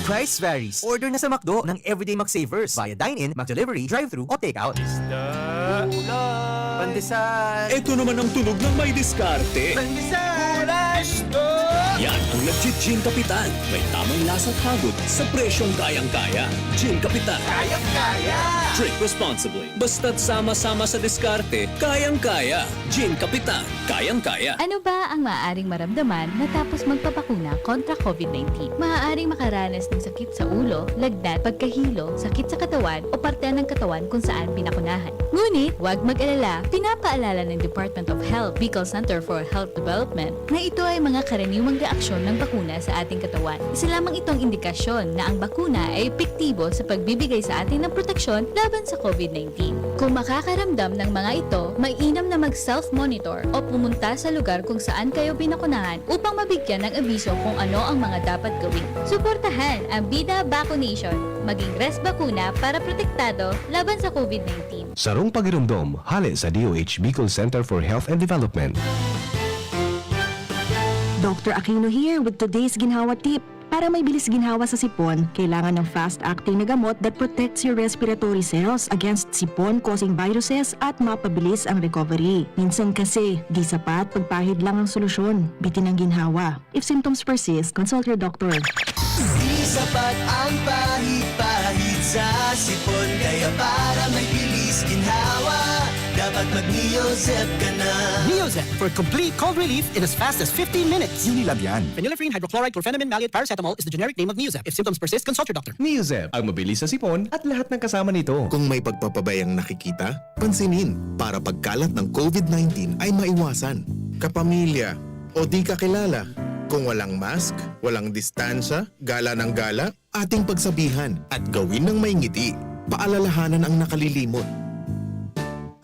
Price varies. Order na sa McDo ng Everyday McSavers via dine-in, McDelivery, drive-thru, o takeout. Isda, ulam, pandesal. Ito naman ang tunog ng may diskarte. Pandesal, ulam, isda, Yan ang nagji-Gin Kapitan. May tamang lasa at hagod sa presyong kayang-kaya. Gin Kapitan. Kayang-kaya! Drink responsibly. Basta't sama-sama sa diskarte, kayang-kaya. Gin Kapitan. Kayang-kaya. Ano ba ang maaaring maramdaman matapos magpabakuna kontra COVID nineteen? Maaaring makaranas ng sakit sa ulo, lagnat, pagkahilo, sakit sa katawan o parte ng katawan kung saan pinakunahan. Ngunit, huwag mag-alala, pinapaalala ng Department of Health, Bicol Center for Health Development, na ito ay mga karaniwang reaksyon ng bakuna sa ating katawan. Isa lamang itong indikasyon na ang bakuna ay epektibo sa pagbibigay sa atin ng proteksyon laban sa COVID nineteen. Kung makakaramdam ng mga ito, mainam na mag-self-monitor o pumunta sa lugar kung saan kayo binakunahan upang mabigyan ng abiso kung ano ang mga dapat gawin. Suportahan ang Bida Vaccination. Maging res bakuna para protektado laban sa COVID nineteen. Sarong pagiromdom, hale sa D O H Bicol Center for Health and Development. Doctor Aquino here with today's Ginhawa Tip. Para may bilis ginhawa sa sipon, kailangan ng fast-acting na gamot that protects your respiratory cells against sipon-causing viruses at mapabilis ang recovery. Minsan kasi, di sapat pagpahid lang ang solusyon, bitin ang ginhawa. If symptoms persist, consult your doctor. Di sapat ang pahid-pahid sa sipon, kaya para may bilis ginhawa, dapat mag-Neozep ka na. Neozep for complete cold relief in as fast as fifteen minutes. Unilab yan. Phenylephrine, hydrochloride, chlorphenamine maleate, paracetamol is the generic name of Neozep. If symptoms persist, consult your doctor. Neozep, ang mabilis sa sipon at lahat ng kasama nito. Kung may pagpapabayang nakikita, pansinin. Para pagkalat ng COVID nineteen ay maiwasan. Kapamilya o di kakilala. Kung walang mask, walang distansya, gala ng gala, ating pagsabihan at gawin ng may ngiti. Paalalahanan ang nakalilimot.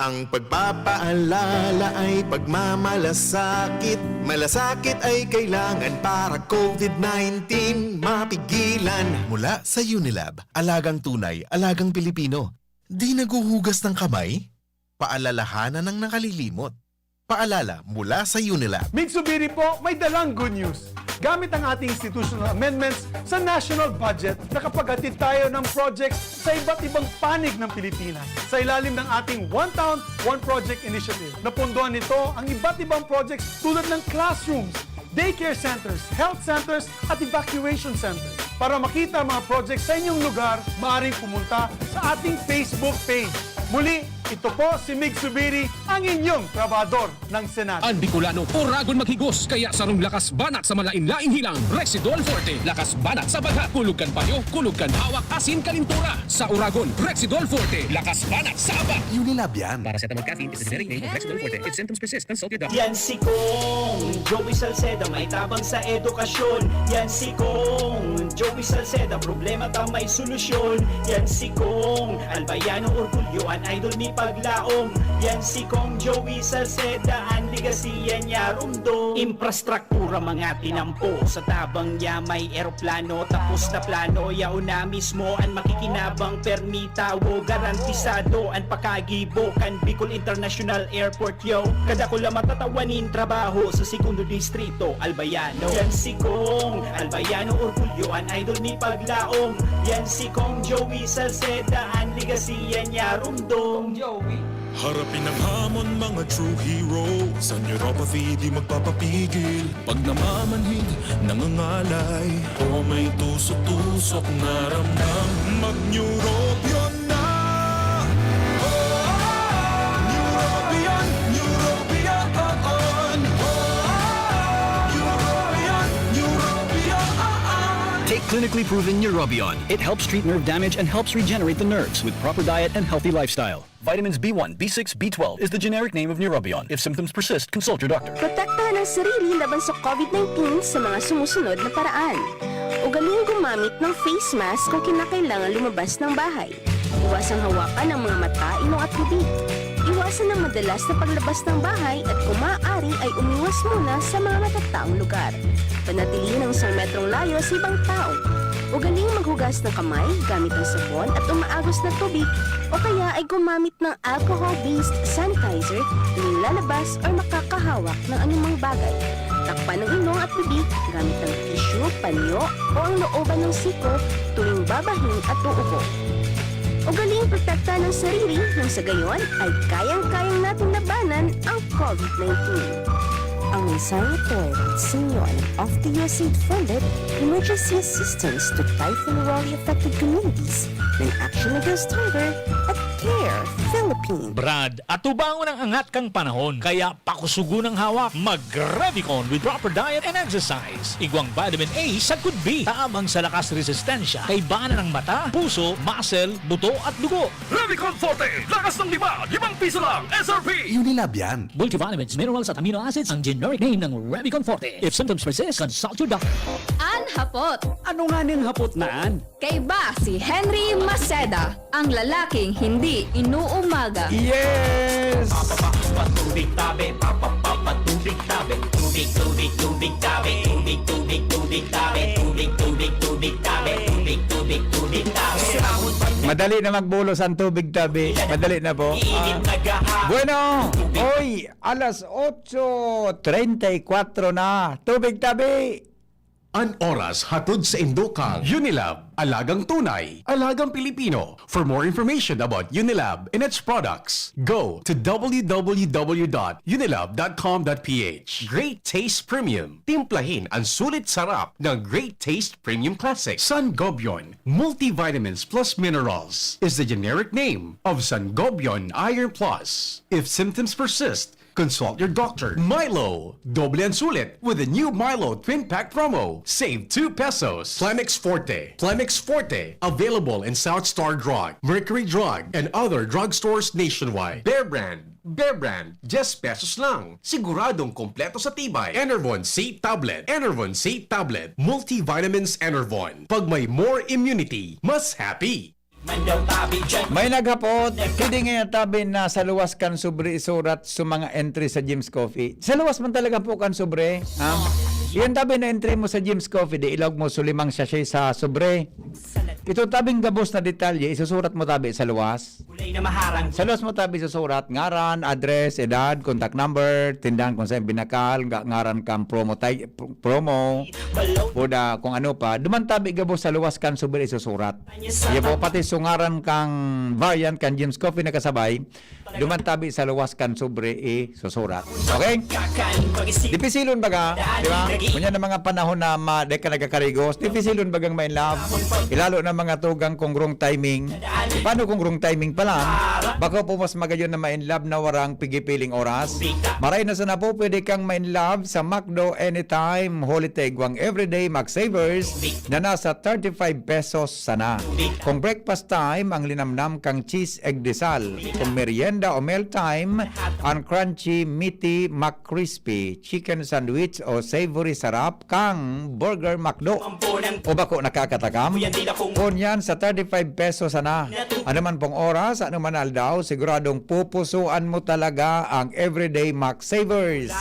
Ang pagpapaalala ay pagmamalasakit. Malasakit ay kailangan para COVID nineteen mapigilan. Mula sa Unilab, alagang tunay, alagang Pilipino. Di naghuhugas ng kamay? Paalalahanan ang nakalilimot. Paalala mula sa Unilab. Migsubiri po, may dalang good news. Gamit ang ating institutional amendments sa national budget, nakapaghatid tayo ng projects sa iba't ibang panig ng Pilipinas. Sa ilalim ng ating One Town, One Project Initiative, napondohan nito ang iba't ibang projects tulad ng classrooms, daycare centers, health centers, at evacuation centers. Para makita ang mga projects sa inyong lugar, maaaring pumunta sa ating Facebook page. Muli, ito po si Mig Subiri, ang inyong trabahador ng Senado. An Bicolano, oragon maghigos, kaya sarong lakas banat sa malain-laing hilang, Rexidol Forte. Lakas banat sa bagha, kulog kan payo, kulog kan hawak, asin kalintura. Sa oragon, Rexidol Forte. Lakas banat sa abak. Unilab yan. Paracetamol caffeine is the generic name of Rexidol Forte. If symptoms persist, consult your doctor. Yan si Kong Joey Salceda, may tabang sa edukasyon. Yan si Kong Joey Salceda, problema ta may solusyon. Yan si Kong Albayano Orgulyo, an idol mi paglaom. Yan si Kong Joey Salceda, an legacy yan niya rumdom. Infrastruktura mga tinampo, sa tabang niya may eroplano. Tapos na plano, yaon na mismo an makikinabang, permi tawo, garantisado an pakagibo kan Bicol International Airport, yo. Kadakula matatawa nin trabaho sa segundo distrito, Albayano. Yan si Kong Albayano, orgulyo an idol mi paglaom. Yan si Kong Joey Salceda, an legacy yan niya rumdom. Joey. Harapin ang hamon, mga true hero. Sa neuropathy, di magpapapigil. Pag namamanhid, nangangalay, o may tusok-tusok na ramdam, mag-Neurobion na! Oh, Neurobion, Neurobion, oh, oh. Neurobion, Neurobion, oh, oh. Take clinically proven Neurobion. It helps treat nerve damage and helps regenerate the nerves with proper diet and healthy lifestyle. Vitamins B one, B six, B twelve is the generic name of Neurobion. If symptoms persist, consult your doctor. Protektahan ang sarili laban sa COVID nineteen sa mga sumusunod na paraan. Ugaling gumamit ng face mask kung kinakailangan lumabas ng bahay. Iwasang hawakan ang mga mata, ilong at bibig. Iwasan ang madalas na paglabas ng bahay at kung maaari ay umiwas muna sa mga matataong lugar. Panatilihin ang isang metrong layo sa ibang tao. Ugaling maghugas ng kamay gamit ang sabon at umaagos na tubig o kaya ay gumamit ng alcohol-based sanitizer tuwing lalabas or makakahawak ng anumang bagay. Takpan ang ilong at bibig gamit ang tissue, panyo o ang looban ng siko tuwing babahin at uubo. Ugaling protektahan ang sarili nang sa gayon ay kayang-kayang natin labanan ang COVID nineteen. Ang Isang Toy, Sinyo and Off the U S aid funded emergency assistance to typhoon rush affected communities ng Action Against Hunger at Care Philippines. Brad, atubangon ang angat kan panahon, kaya pakusugon ang hawak. Mag-Revicon with proper diet and exercise. Igwang vitamin A sagkod B, tabang sa lakas resistensya, kaibanan ng mata, puso, muscle, buto at dugo. Revicon Forte, lakas ng lima, limang piso lang, S R P. Unilab yan. Multivitamins, minerals at amino acids ang generic name ng Revicon Forte. If symptoms persist, consult your doctor. An hapot. Ano nga ning hapot na an? Kaiba si Henry Maceda, ang lalaking hindi inuumaga. Yes! Papapapatubig tabi, papapapatubig tabi, tubig, tubig, tubig tabi, tubig, tubig, tubig tabi, tubig, tubig, tubig tabi, tubig, tubig, tubig tabi. Madali na magbulos ang tubig tabi. Madali na po. Ah, bueno, oy, alas otso treinta y cuatro na. Tubig tabi. An oras hatod sa indo kan Unilab, alagang tunay, alagang Pilipino. For more information about Unilab and its products, go to w w w dot unilab dot com dot p h. Great Taste Premium. Timplahin ang sulit sarap ng Great Taste Premium Classic. Sangobion Multivitamins Plus Minerals is the generic name of Sangobion Iron Plus. If symptoms persist, consult your doctor. Milo, doble ang sulit with the new Milo Twin Pack Promo. Save two pesos. Plemex Forte. Plemex Forte, available in South Star Drug, Mercury Drug, and other drugstores nationwide. Bear Brand. Bear Brand, diyes pesos lang. Siguradong kompleto sa tibay. Enervon C Tablet. Enervon C Tablet. Multivitamins Enervon. Pag may more immunity, mas happy. Mandaw tabi dyan. May naghapot, pwede nga tabi na sa luwas kan sobre isurat sa mga entry sa Jim's Coffee. Sa luwas man talaga po kan sobre, ha? Iyan tabi na entry mo sa Jim's Coffee, di ilog mo so limang sachet sa sobre. Ito tabing gabos na detalye, isusurat mo tabi sa luwas. Kulay na maharang. Sa luwas mo tabi isusurat, ngaran, address, edad, contact number, tindahan kung saan binakal, nga-, ngaran kang promo, tay-, pr-, promo, Balaw. Boda, kung ano pa. Duman tabi gabos sa luwas kan sobre isusurat. Iya po, pati sungaran kang variant kan Jim's Coffee na kasabay, duman tabi sa luwas kan sobre isusurat. Okay? Dipisilon baga, di ba? Ngunyan ang mga panahon na ma-, di ka nagkakarigos, dipisilon bagang ma-in love. Ilalo na mga tugang kung wrong timing. Paano kung wrong timing pa lang? Bako po mas magayon na ma-in love na warang pigipiling oras. Maray na sana po, pwede kang ma-in love sa McDo anytime. Huli ta igwang everyday Mac Savers na nasa thirty-five pesos sana. Kung breakfast time, ang linamnam kang cheese egg desal. Kung merienda o meal time, ang crunchy, meaty, McCrispy, chicken sandwich o savory sarap kang Burger McDo. O bako nakakatakam? Ngunyan sa thirty-five pesos sana. Ano man pong oras, ano man aldaw, siguradong pupusuan mo talaga ang everyday Mac Savers.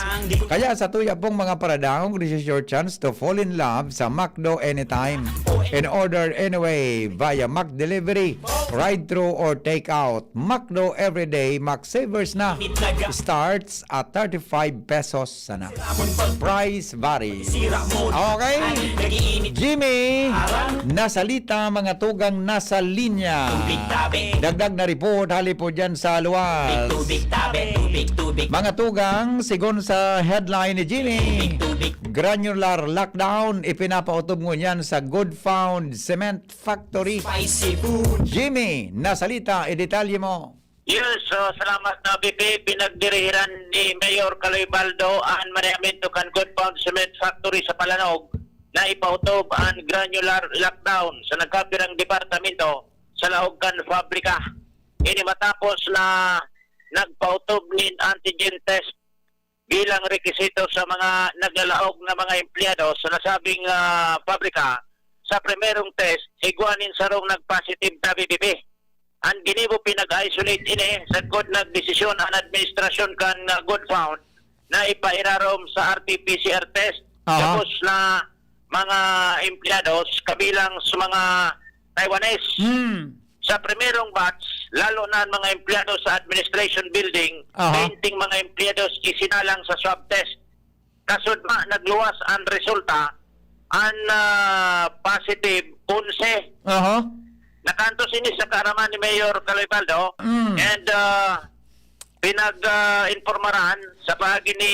Kaya sa tuya pong mga paradangog, this is your chance to fall in love sa McDo anytime. In order anyway, via Mac Delivery, ride-through or take out. McDo Everyday Mac Savers na. Starts at thirty-five pesos sana. Price varies. Okay? Jimmy, nasalita, mga tugang nasa linya. Dagdag na report, hali po dyan sa luwas. Mga tugang, sigon sa headline ni Jimmy, granular lockdown, ipinapautob ngunyan sa Good Found Cement Factory. Jimmy, nasalita, idetalye mo. Yes, so salamat na B P. Pinagdirihiran ni Mayor Kaloy Baldo an manehamento kan Good Found Cement Factory sa Palanog na ipautob an granular lockdown sa nagkapirang departamento sa laog kan fabrika. Ini matapos na nagpautob nin antigen test bilang rekisito sa mga naglalaog na mga empleyado sa nasabing, ah, pabrika sa primerong test, igwa nin sarong nag-positive na B P P. An ginibo, pinag-isolate ini sagkod nagdesisyon an administrasyon kan, ah, Good Found na ipairarom sa R T P C R test. Aha. Tapos na mga empleyados, kabilang sa mga Taiwanese. Hmm. Sa primerong batch, lalo na ang mga empleyado sa administration building, aha, twenty mga empleyados isinalang sa swab test. Kasudma, nagluwas ang resulta, ang, ah, positive, onse. Aha. Nakantos ini sa kaaraman ni Mayor Kaloy Baldo. Mm. And, ah, pinag-, ah, impormaran sa paagi ni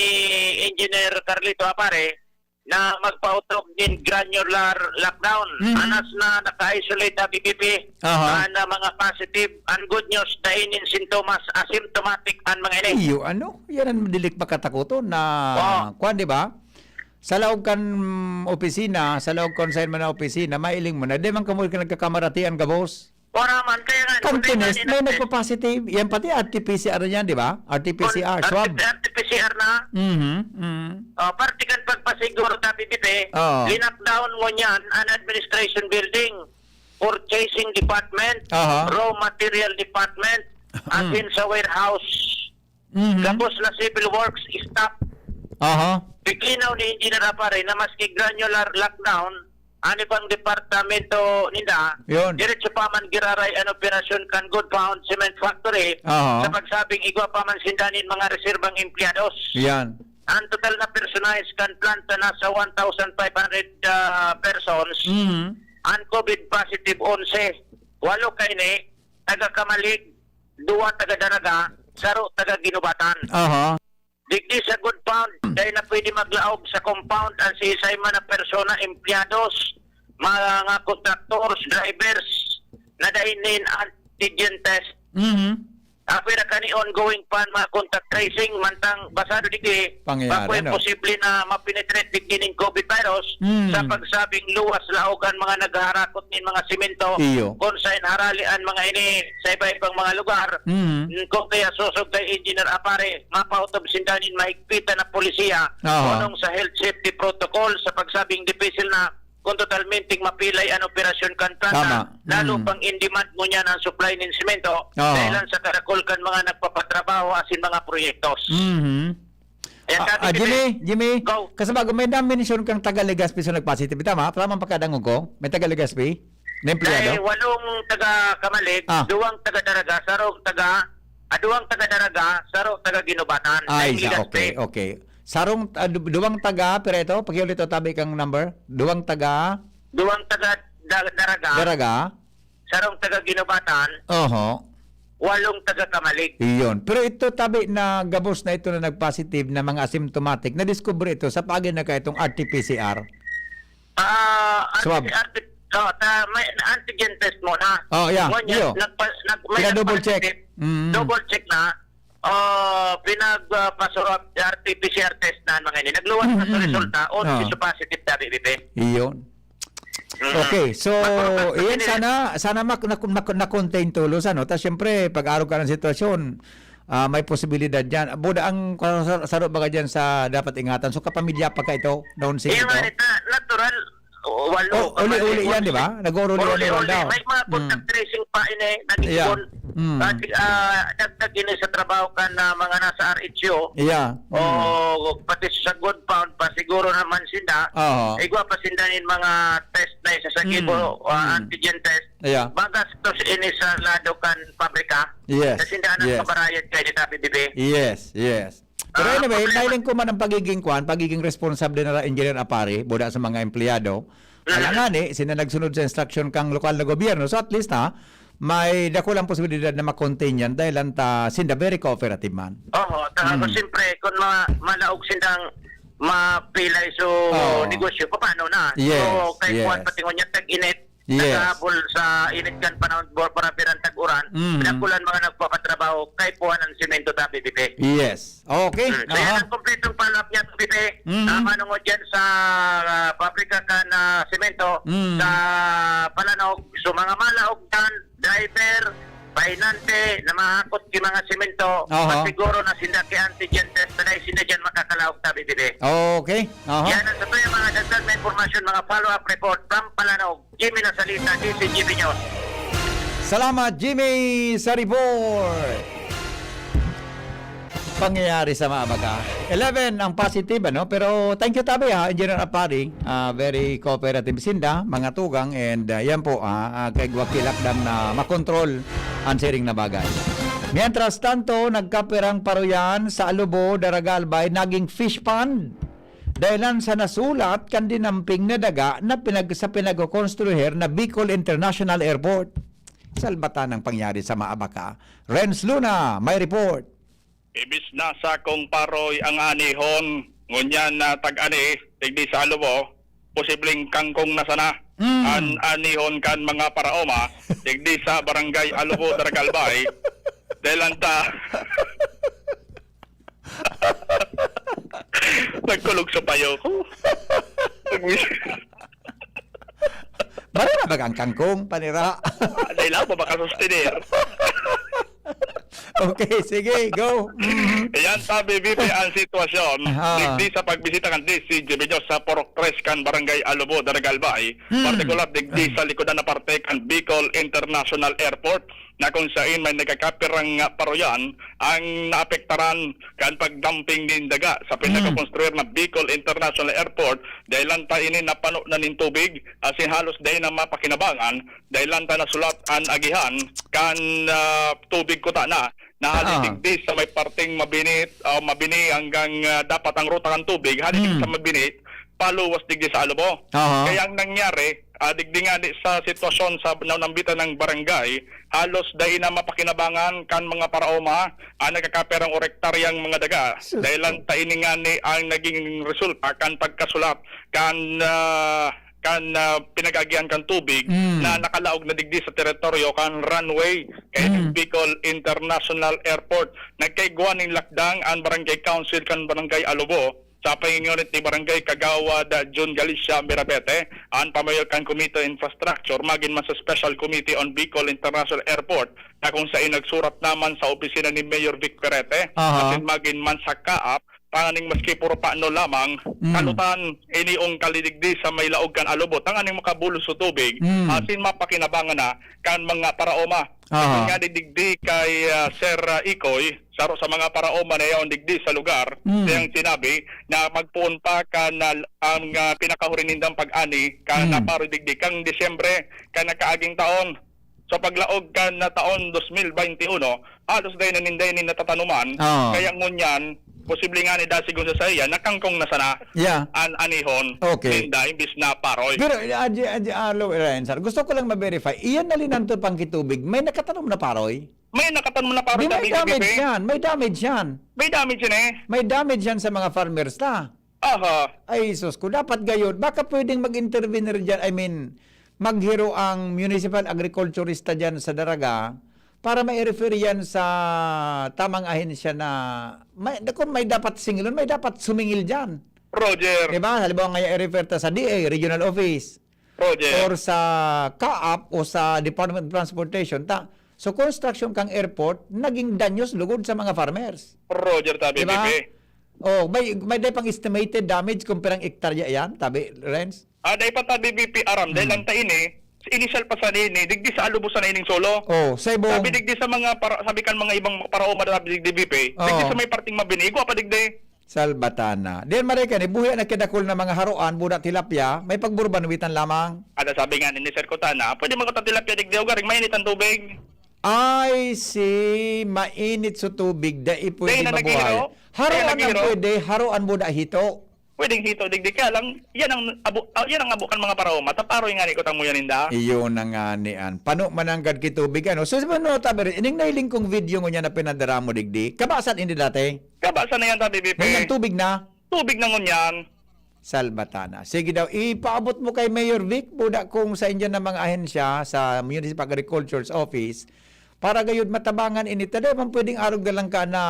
Engineer Carlito Apare na magpaotob nin granular lockdown. Mhm. Anas na naka-isolate ta B P P, Aha. ah, na mga positive. Ang good news, dai nin sintomas, asymptomatic an mga ini. Iyo, ano? Yan ang dilik makatakoton na, Oo. kwan, di ba? Sa laog kan opisina, sa laog kan sain man na opisina, mailing mo na. Di man kamo ka nagkakamaratian gabos. Wala man, kaya nga, Kang kung Pines, kailan may ina-test? nagpa-positive. Yan pati R T P C R yan, di ba? R T P C R, Kung swab. R T P C R na, Mhm, mhm. oh, parte kan pagpasiguro ta, P P P, Oo. linakdown mo niyan an administration building, purchasing department, Aha. raw material department, as Mm. in sa warehouse. Mhm. Gabos na civil works, stop. Aha. Piginaw ni Engineer Apare na maski granular lockdown, ani pang departamento ninda, Yun. diretso pa man giraray an operasyon kan Good Pound Cement Factory Aha. sa pagsabing igwa pa man sinda nin mga reserbang empleyados. Yan. Ang total na personahe kan planta nasa one thousand five hundred, ah, persons. Mhm. Ang COVID positive, onse. Walo kaini, taga Camalig, duwa taga Daraga, saro taga Guinobatan. Aha. Digdi sa Good Pound, dai na pwede maglaog sa compound ang siisay man na persona, empleyados, mga contractors, drivers, na dai nin antigen test. Mhm. Apwera kani ongoing pa an mga contact tracing, mantang basado digdi, Pangyayari, bako no? imposible na mapenetrate digdi nin COVID virus Mm. sa pagsabing luwas laog an mga naghaharakot nin mga simento, Iyo. kun saen harali an mga ini sa iba-ibang mga lugar. Mm. Kung kaya sosog kay Engineer Apare, mapaotob sinda nin mahigpitan na polisiya, Aha. unong sa health safety protocol sa pagsabing difícil na kung totalmenteng mapilay an operasyon kan planta, Tama. lalo Mm. pang in demand mo niyan ang supply nin simento, Oo. dahilan sa karakol kan mga nagpapatrabaho asin mga proyektos. Mhm. Ayan, Ah, sabi ah, ni Jimmy, Jimmy, Go. kasabag, may na-mention kang taga Legazpi sa nag-positive. Tama? Tama ang pagkadangog ko? May taga Legazpi? Na empleyado? Dahil walong taga Camalig, Ah. duwang taga Daraga, sarong taga, ah, duwang taga Daraga, sarong taga Guinobatan. Ay, Dahil isa. Legazpi. Okay, okay. Sarong, ah, du-, duwang taga, pero ito, pakiulit o tabi kang number. Duwang taga Duwang taga Da-, Daraga, Daraga. sarong taga Guinobatan, Oho. walong taga Camalig. Iyon. Pero ito, tabi na gabos na ito na nag-positive na mga asymptomatic, nadiskubre ito sa paagi na kaitong R T P C R. Ah, Swab. anti-, anti-, oh, ta-, may antigen test muna. Oh, yeah. Ngunyan, Iyo. nagpa-, nag-, may Pina-double check. nagpa-positive. Mm. Double check na. Ah, pinag, ah, paswab, R T P C R test na mga ini. Nagluwas na sa Mm-mm. resulta, o Ah. positive, tabi, bibi. Iyon. Mm. Okay, so, Magpapag- iyan, sana, sana mak-, nak-, nak-, na-contain tulos, ano? Tas, syempre, pag-arog ka ng sitwasyon, ah, may posibilidad yan. Buda ang sar-, saro baga dyan sa dapat ingatan. So, kapamilya pa ka ito, noon sige Iyan ito? nga, ito, natural. O, walo Oh, ka uli-uli mali, yan, di ba? uli-uli. Nag-uuli-uli Uli-uli. daw. May mga Mm. contact tracing pa ini, nag-, Yeah. Mm. ah, di-, ah, dagdag ini sa trabaho kan, ah, mga nasa R H U. Yeah. Mm. O, pati sa Good Pound pa, siguro naman sinda. Oo. Igwa pa sinda nin mga test na isa sa Mm. kibo, ah, Mm. antigen test. Yeah. Magastos ini sa lado kan pabrika. Yes. Kasi sinda ang Yes. kabarayad kay dita, bibi. Yes, yes. Pero Ah, anyway, problema. Nailing ko man ang pagiging kwan, pagiging responsable na Engineer Apari, buda sa mga empleyado. Mm. Alangani, sila nagsunod sa instruction kang lokal na gobyerno. So at least, ha, may dakulang posibilidad na ma-contain yan dahil ang ta, sinda very cooperative man. Oho, ta, Mm. siyempre, kung ma-, malaog sindang mapilay so Oo. negosyo, paano na? Yes, So, kay yes. Juan, pati ngunyan, tag-init, Yes. naghahabol sa init kan panahon, bor-, para pirang tag-uran, Mhm. dakulan mga nagpapatrabaho, kay Juan ang simento ta, P P P. Yes. Okay. Mm. So, yan Aha. ang kompletong follow-up niya, P P P. Mhm. Ah, manungod yan sa, ah, pabrika kan, ah, simento Mhm. sa Palanog. So, mga malaog dyan, driver, pahinante, na mahakot ki mga simento, Aha. at siguro na sinda ki antigen test, na dai sinda dyan makakalaog, ta, P P P. Okay. Aha. Yan ang sa tuya mga dagdag na impormasyon, mga follow-up report from Palanog. Jimmy Nasalita, D C G B News. Salamat, Jimmy, sa report. Pangyayari sa maabaga. Eleven ang positive, ano? Pero thank you, tabi, ha, Engineer Apari. Ah, very cooperative sinda, mga tugang, and, ah, yan po, ah, ah, kay Gwaki Lakdang na makontrol ang siring na bagay. Mientras tanto, nagkapirang paruyan sa Alubo, Daraga, Albay, naging fish pond. Dahilan sa nasulat kan dinamping na daga na pinag-, sa pinagkokonstruher na Bicol International Airport. Salbatan ang pangyari sa maabaga. Renz Luna, may report. Ibis na sakong paroy ang anihon, ngunyan na tag-ani, digdi sa Alubo, posibleng kangkong na sana Mm. an anihon kan mga paraoma, digdi sa Barangay Alubo, Daraga Albay. Dahil anta, nagkulog sa payo ko. Barira ba ang kangkong, panira? Dahil ako, baka sustenir. Okay, sige, go. Mm. Yan, sabi, B P, ang sitwasyon. Aha. Digdi sa pagbisita kan D C Jimmy Dios sa Purok Tres kan Barangay Alubo, Daraga Albay. Hmm. Partikular, digdi sa likodan na parte kan Bicol International Airport, na kung sain may nagkakapirang paroyan ang naapektaran kan pagdamping nin daga sa pinakakonstruir na Bicol International Airport, dahil lang ta ini napano na nin tubig, asin halos dai na mapakinabangan, dahil lang ta nasulat an agihan kan, ah, tubig kuta na, na hali Ah. digdi sa may parteng Mabini, ah, Mabini hanggang, ah, dapat ang ruta kan tubig, hali digdi Hmm. sa Mabini, paluwas digdi sa Alubo. Aha. Kaya ang nangyari, ah, digdi nga di sa sitwasyon sa naunambitan ng barangay, halos dai na mapakinabangan kan mga paraoma ang nagkakaperang o rektaryang mga daga. Sus Dahil lang ko. ta ini nga ni ang naging resulta kan pagkasulat kan, ah, kan, ah, pinag-agihan kan tubig Mm. na nakalaog na digdi sa teritoryo kan runway kan Mm. Bicol International Airport. Nagkaigwa nin lakdang an Barangay Council kan Barangay Alubo sa pangingunit ni Barangay Kagawad, ah, Jun Galicia Mirabete, an pamayor kan Committee on Infrastructure, magin man sa Special Committee on Bicol International Airport, na kung sain nagsurat naman sa opisina ni Mayor Vic Perete, Aha. asin magin man sa kaap, tanganing maski puro pano lamang, Mm. kalutan, ini ungkal digdi sa may laog kan Alubo, tanganing makabulos sa tubig, Mm. asin mapakinabangan na kan mga paraoma. Aha. Nga digdi kay, ah, Sir, ah, Ikoy, saro sa mga paraoma na yaon digdi sa lugar, Mm. siyang sinabi na magpoon pa kan, ah, ang, ah, pinakahuri nindang pag-ani kan Mm. naparo digdi kan Disyembre kan nakaaging taon. Sa paglaog kan na taon dos mil baynte uno, halos dai na ninda ini natatanuman. Oo. Kaya ngunyan, posible nga ni dasigon sa saiya, nakangkong na sana Yeah. an anihon Okay. ninda, imbis na paroy. Pero, Adji, Adji, Alo, Renz, gusto ko lang ma-verify, iyan na linanto pang kitubig, may nakatanom na paroy? May nakatanom na paroy Di, may sabi ni damage Bibi. yan, may damage yan. May damage yan eh. May damage yan sa mga farmers ta. Aha. Ay, sus ko, dapat gayon. Baka pwedeng mag-intervenir dyan, I mean, maghiro ang municipal agriculturista dyan sa Daraga para ma-refer yan sa tamang ahensya na may, kung may dapat singilon, may dapat sumingil dyan. Roger. Di ba? Halimbawa nga i-refer ta sa D A, Regional Office, Roger. or sa kaap o sa Department of Transportation. Ta, so construction kang airport, naging danyos lugod sa mga farmers. Roger, tabi, Di ba? Bibi. Oh, may may day pang estimated damage kung pirang ektarya yan, tabi, Renz? Ah, dai pa tabi, B P, aram. Dahil Hmm. lang ta ini, initial pa sa ini, digdi sa Alubo sana ining solo. Oh, sa ibong Sabi digdi sa mga para, sabi kan mga ibang paraoma, sabi digdi, B P. Digdi Oo. Sa may parting Mabini, igwa pa digdi. Salbatana. Diyan maray ka ni buhi na kidakol na mga haroan, buda tilapia, may pagburbanwitan lamang. Ada sabi nga ni Sir Kutana, pwede magkutang tilapia digdi o garing mainit ang tubig. Ay, si mainit sa tubig, dai pwede Dai na mabuhay. naghihiro? Haroan Dai ang naghihiro? pwede, haroan buda hito. Pwedeng hito digdi, kaya lang, yan ang, abo, ah, yan ang abo kan mga paraoma. Taparoy nga ni kutang mo yan, inda. Iyo na nga ni an. Pano mananggad ki tubig, ano? So, sabi mo, tabi rin, ining nailing kong video ngunyan na pinadara mo digdi. Kabasan ini dati? Kabasan na yan, tabi, B P. Ngunyan tubig na? Tubig na ngunyan. Salbatana. Sige daw, ipaabot mo kay Mayor Vic, buda kung sa inyo na mga ahensya sa Municipal Agriculture's Office, para gayud matabangan ini. Tada man pwedeng arog na lang ka na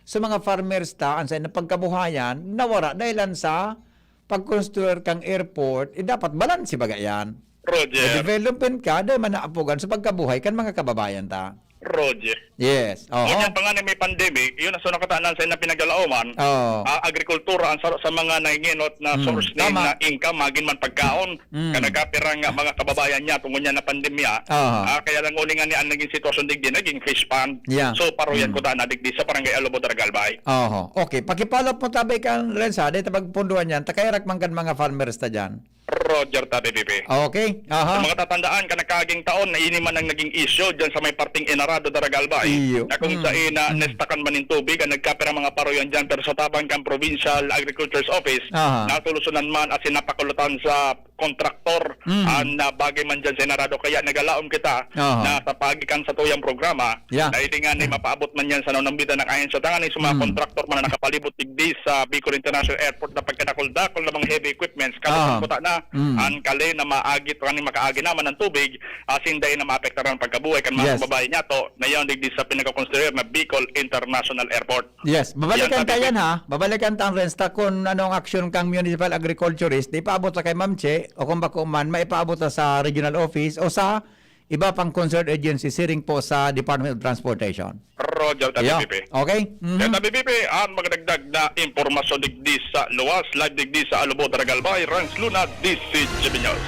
sa mga farmers ta, ang sa na pagkabuhayan, nawara dahilan sa pag-construct kang airport, eh, dapat balanse baga yan. Roger. Development ka, dahil man naapogan sa pagkabuhay kan mga kababayan ta. Roger. Yes. Oho. Ngunyan pa nga na may pandemic, yun ang sunakatanan sa na pinagdalaoman. Oo. Ah, agrikultura ang sa, sa mga nahinginot na Mm, source ni tama. Na income, magin man pagkaon. Mm. Ka nagkapira nga mga kababayan niya tungod niya na pandemya. Aha. Ah, kaya lang uli nga ni ang naging sitwasyon digdi, naging fish pond. Yeah. So, paroyan Mm. ko na digdi sa barangay Alubo, Daraga Albay. Oho. Okay. Pakipalop mo tabi kan Renz, ha? Dahil tabag punduan yan. Takairak man kan mga farmers ta dyan. Roger Tabi, P P. Okay. Aha. Sa mga tatandaan, kan nakaaging taon na ini man ang naging isyu dyan sa may parteng Enarado, Daraga, Albay, Iyo. na kung Mm. sain na Mm. nestakan man nin tubig ang nagkapirang mga paruyan dyan, pero sa tabang kan Provincial Agriculture's Office, Aha. nasolusyonan man asin napakulatan sa kontraktor Mm. ang, ah, bagay man dyan sa Enarado. Kaya nagalaom kita Aha. na sa paagi kan satuyang programa, Yeah. na hilingan na Mm. mapaabot man yan sa nanumbitan na ahensya, tanganing sa mga Mm. kontraktor man na nakapalibot digdi sa Bicol International Airport na pagkadakul-dakul na mga heavy equipments, Ah. kabutang-buta na, Mm. ang kali na maagi, tanganing makaagi naman ang tubig, asin dai na maapektaran ang pagkabuhay kan mga Yes. kababayan niyato na yan digdi sa pinakakonsiderar na Bicol International Airport. Yes, babalikan Yan, ta yan, David. ha? Babalikan ta ang Renz ta kung ano ang aksyon kang municipal agriculturist, ipaabot sa kay Ma'am Che, o kung bako man, maipaabot ta sa regional office o sa iba pang concerned agency siring po sa Department of Transportation. Roger, Tabi, Yeah. P P. Okay? Mhm. Yan, Tabi, P P, ang magdagdag na impormasyon digdi sa luwas, live digdi sa Alubo, Daraga, Albay, Renz Luna, D C G B News.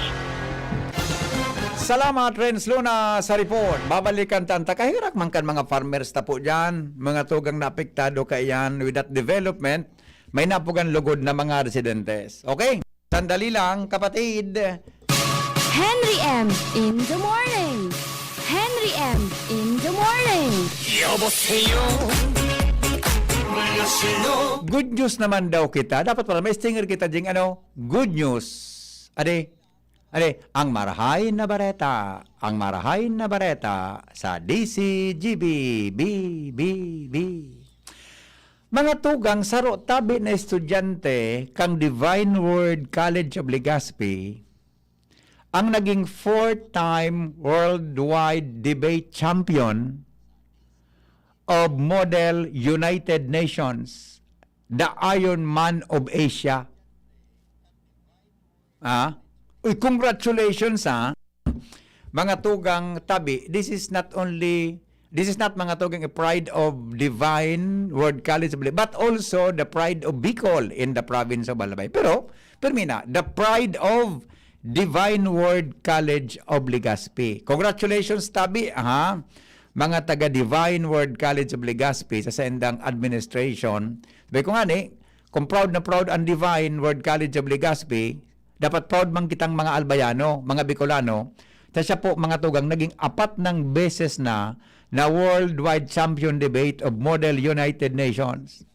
Salamat, Renz Luna, sa report. Babalikan ta ang takahirak man kan mga farmers ta po dyan, mga tugang na apektado kaiyan with that development, may napugan lugod na mga residentes. Okay? Sandali lang, kapatid. Henry M in the morning. Henry M in the morning. 여보세요. 안녕하세요. Good news naman daw kita. Dapat pala may stinger kita ding ano, good news. Ade, ade, ang marahay na bareta, ang marahay na bareta sa D C G B, B, B, B. Mga tugang, saro tabi na estudyante kang Divine Word College of Legazpi ang naging four-time worldwide debate champion of Model United Nations, the Iron Man of Asia. Ah? Uy, congratulations, ha. Mga tugang tabi, this is not only, this is not, mga tugang, a pride of Divine Word College of Legazpi, but also the pride of Bicol in the province of Albay. Pero, permi na, the pride of Divine Word College of Legazpi. Congratulations, tabi, ha? Mga taga Divine Word College of Legazpi sa saindang administration. Sabi ko nga ni, kung proud na proud ang Divine Word College of Legazpi, dapat proud man kitang mga Albayano, mga Bicolano, ta siya po, mga tugang, naging apat nang beses na na worldwide champion debate of Model United Nations.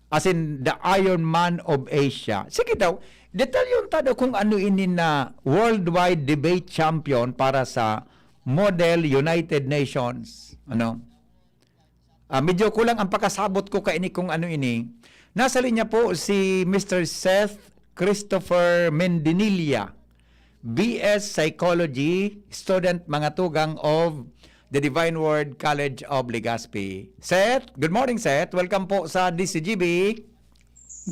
As in, the Iron Man of Asia. Sige daw, detalyon ta daw kung ano ini na worldwide debate champion para sa Model United Nations. Ano? Ah, medyo kulang ang pakasabot ko kaini kung ano ini. Nasa linya po si Mister Seth Christopher Mendinilla, B S Psychology student, mga tugang, of the Divine Word College of Legazpi. Seth, good morning, Seth. Welcome po sa D C G B.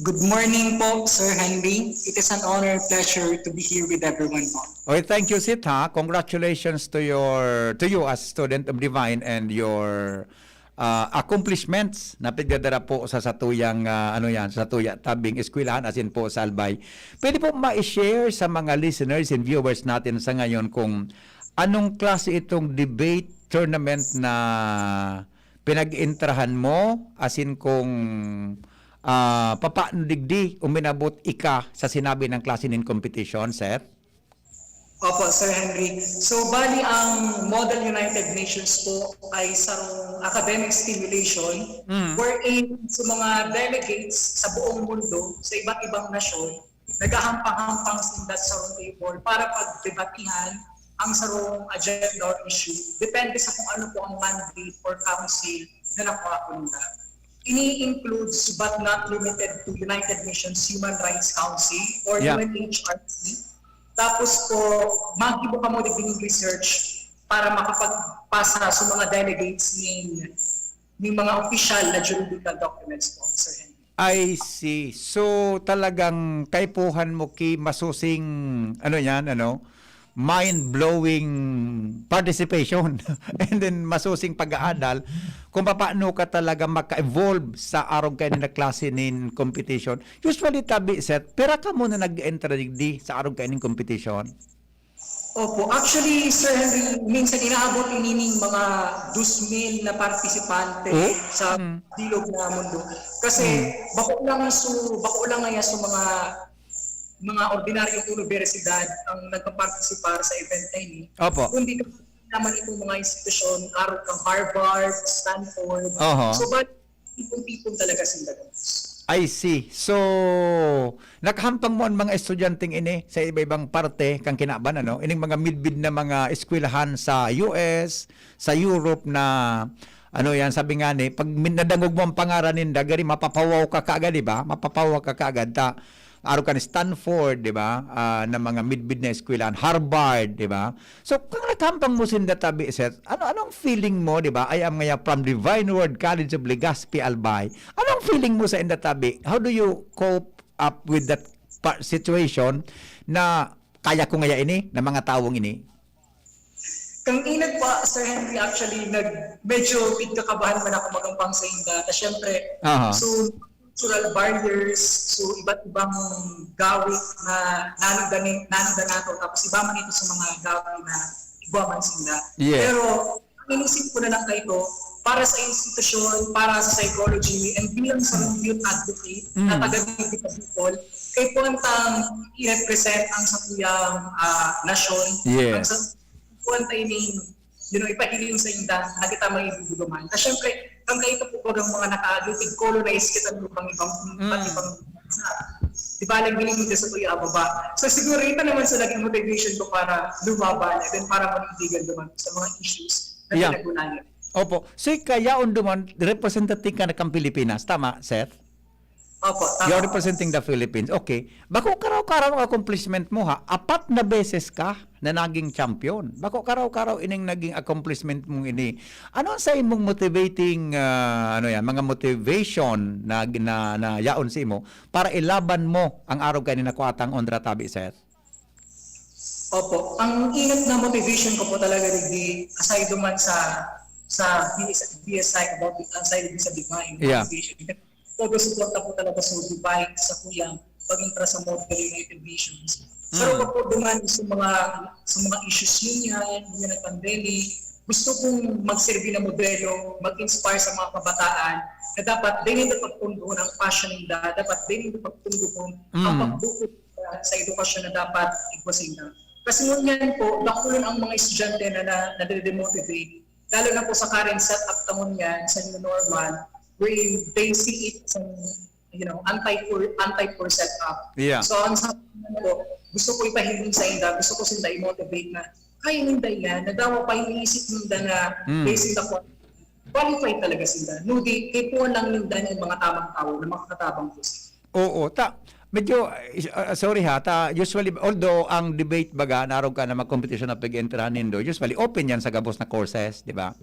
Good morning po, Sir Henry. It is an honor and pleasure to be here with everyone po. Oy, thank you, Seth, ha. Congratulations to your, to you as student of Divine and your, ah, accomplishments na pigdadara po sa satuyang, ah, ano yan, sa satuya tabing eskwelahan, as in po sa Albay. Pwede po ma-share sa mga listeners and viewers natin sa ngayon kung anong klase itong debate tournament na pinag-entrahan mo, as in kung, ah, papaano digdi uminabot ika sa sinabi ng klase nin competition, Seth? Opo, Sir Henry. So, bali, ang Model United Nations po ay isang academic stimulation Mm. wherein sa mga delegates sa buong mundo, sa iba't ibang nasyon, naghahampang-hampang sinda sa round table para pagdebatihan ang sarong agenda or issue, depende sa kung ano po ang mandate or council na nakuha po nila. Ini includes but not limited to United Nations Human Rights Council or Yeah. U N H R C. Tapos po, maggibo kamo din ng research para makapagpasa sa mga delegates nin, nin mga official na juridical documents po, Sir Henry. I see. So, talagang kaipuhan mo ki masusing, ano yan, ano, mind-blowing participation and then masusing pag-aadal kung paano ka talaga maka-evolve sa arog kaini na klase nin competition. Usually, tabi, Seth, pira kamo na nag-enter digdi sa arog kaini nin competition? Opo. Actually, Sir Henry, minsan inaabot ini ning mga dos mil na partisipante Oh? sa Mm. bilog na mundo. Kasi Mm. bako lang su-, bako lang ngaya sa mga mga ordinaryong unibersidad ang nagpapartisipar sa event na ini, Opo. kundi naman itong mga institusyon, arog kang Harvard, Stanford. Aha. So, ba, tipon-tipon talaga sila. I see. So, nakahampang mo ang mga estudyanteng ini sa iba-ibang parte kang kinaban, ano? Ining mga midbid na mga eskwelahan sa U S, sa Europe na, ano yan, sabi nga ni, pag min- nadangog mo ang pangaran ninda, gari mapapawaw ka kaagad, di ba? Mapapawaw ka kaagad. Ta, arog kan Stanford, di ba? Ah, na mga midbid na eskwelahan, Harvard, di ba? So, kung naghampang mo sinda tabi, Seth, ano, anong feeling mo, di ba? I am ngaya from Divine Word College of Legazpi, Albay. Anong feeling mo sa inda tabi? How do you cope up with that pa- situation na kaya ko ngaya ini, na mga tawong ini? Kang inat pa, Sir Henry, actually, nag, medyo pigkakabahan man ako magampang sa inda. Ta syempre, Aha. So, cultural barriers, so iba't ibang gawi na nanugdan, nanugdan nato. Tapos iba man ito sa mga gawi na igwa man sinda. Yes. Pero, ang inisip ko na lang kayo, para sa institusyon, para sa psychology, and bilang sa mga youth advocate Mm. na taga Bicol, kay puwantang i-represent ang sa kuyang ah, nasyon, Yes. ang sa puwanta ini, you know, ipahiling sa inda, na kita may ibubuduman. Kasi syempre, ang kayo po bagang mga naka-colonize kita ng ibang ibang Mm. pati pang di ba lang giling sa tuya baba. So siguro ito naman sa naging motivation ko para lumaban and then para manindigan naman sa mga issues na Yeah. pinag-unayan. Opo. So, ikaw, yaon duman, representative ka na kang Pilipinas. Tama, Seth? Opo, tama. You're representing the Philippines. Okay. Bako karaw-karaw ang accomplishment mo, ha? Apat na beses ka na naging champion. Bako karaw-karaw ining naging accomplishment mong ini. Ano ang sa imong motivating, ah, ano yan, mga motivation na, na, na yaon sa imo para ilaban mo ang arog kay ni nakuha tang Ondra Tabi, Seth? Opo. Ang ingat na motivation ko po talaga, digdi, aside naman sa sa B S, B S I about the outside sa divine Yeah. motivation. Todo suporta po talaga sa divine sa kuyang pag-intra sa Model United Nations. Mm. Pero po duman sa mga sa mga issues niya, yung ng pandemic, gusto kong magserbi na modelo, mag-inspire sa mga kabataan na dapat din yung pagpundo ng passion nila, dapat din yung pagpundo kung ang Mm. pagbukod sa edukasyon na dapat igwasin na. Kasi ngunyan po, dakulon ang mga estudyante na, na nade-demotivate, lalo na po sa current setup ta ngunyan, sa new normal, wherein they see it as an, you know, anti-poor, anti-poor setup. Yeah. So, ang sa po, gusto ko ipahiling sa inda, gusto ko sinda i-motivate na kaya ninda yan, na daw pa iniisip ninda na Mm. based on the quality, qualified talaga sila. No, di, kay puwan lang ninda yung mga tamang tao na makakatabang po sila. Oo, ta medyo uh, sorry ha, ta usually, although ang debate baga narog ka na mag-competition na pag-entrahan nindo, usually open yan sa gabos na courses, di ba?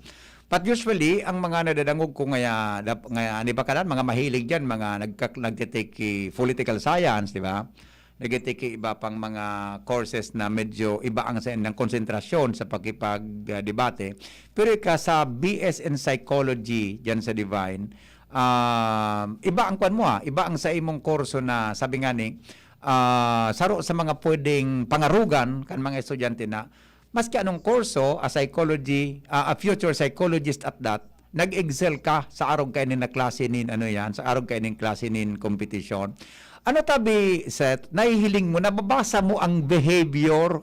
But usually ang mga nadadangog ko ngaya dap- ngaya ni bakalan mga mahilig diyan, mga nagka, nagtitake political science, di ba? Nagtitake iba pang mga courses na medyo iba ang sa ng konsentrasyon sa pakipag-debate. Pero ika sa B S in psychology diyan sa Divine, um, iba ang kwan mo ha, iba ang sa imong kurso na sabi nga ni ah, saro sa mga pwedeng pangarugan kan mga estudyante na maski anong kurso, a psychology, ah, a future psychologist at that, nag-excel ka sa arog kaini na klase nin ano yan, sa arog kaini klase nin competition. Ano tabi, Seth, nahihiling mo, nababasa mo ang behavior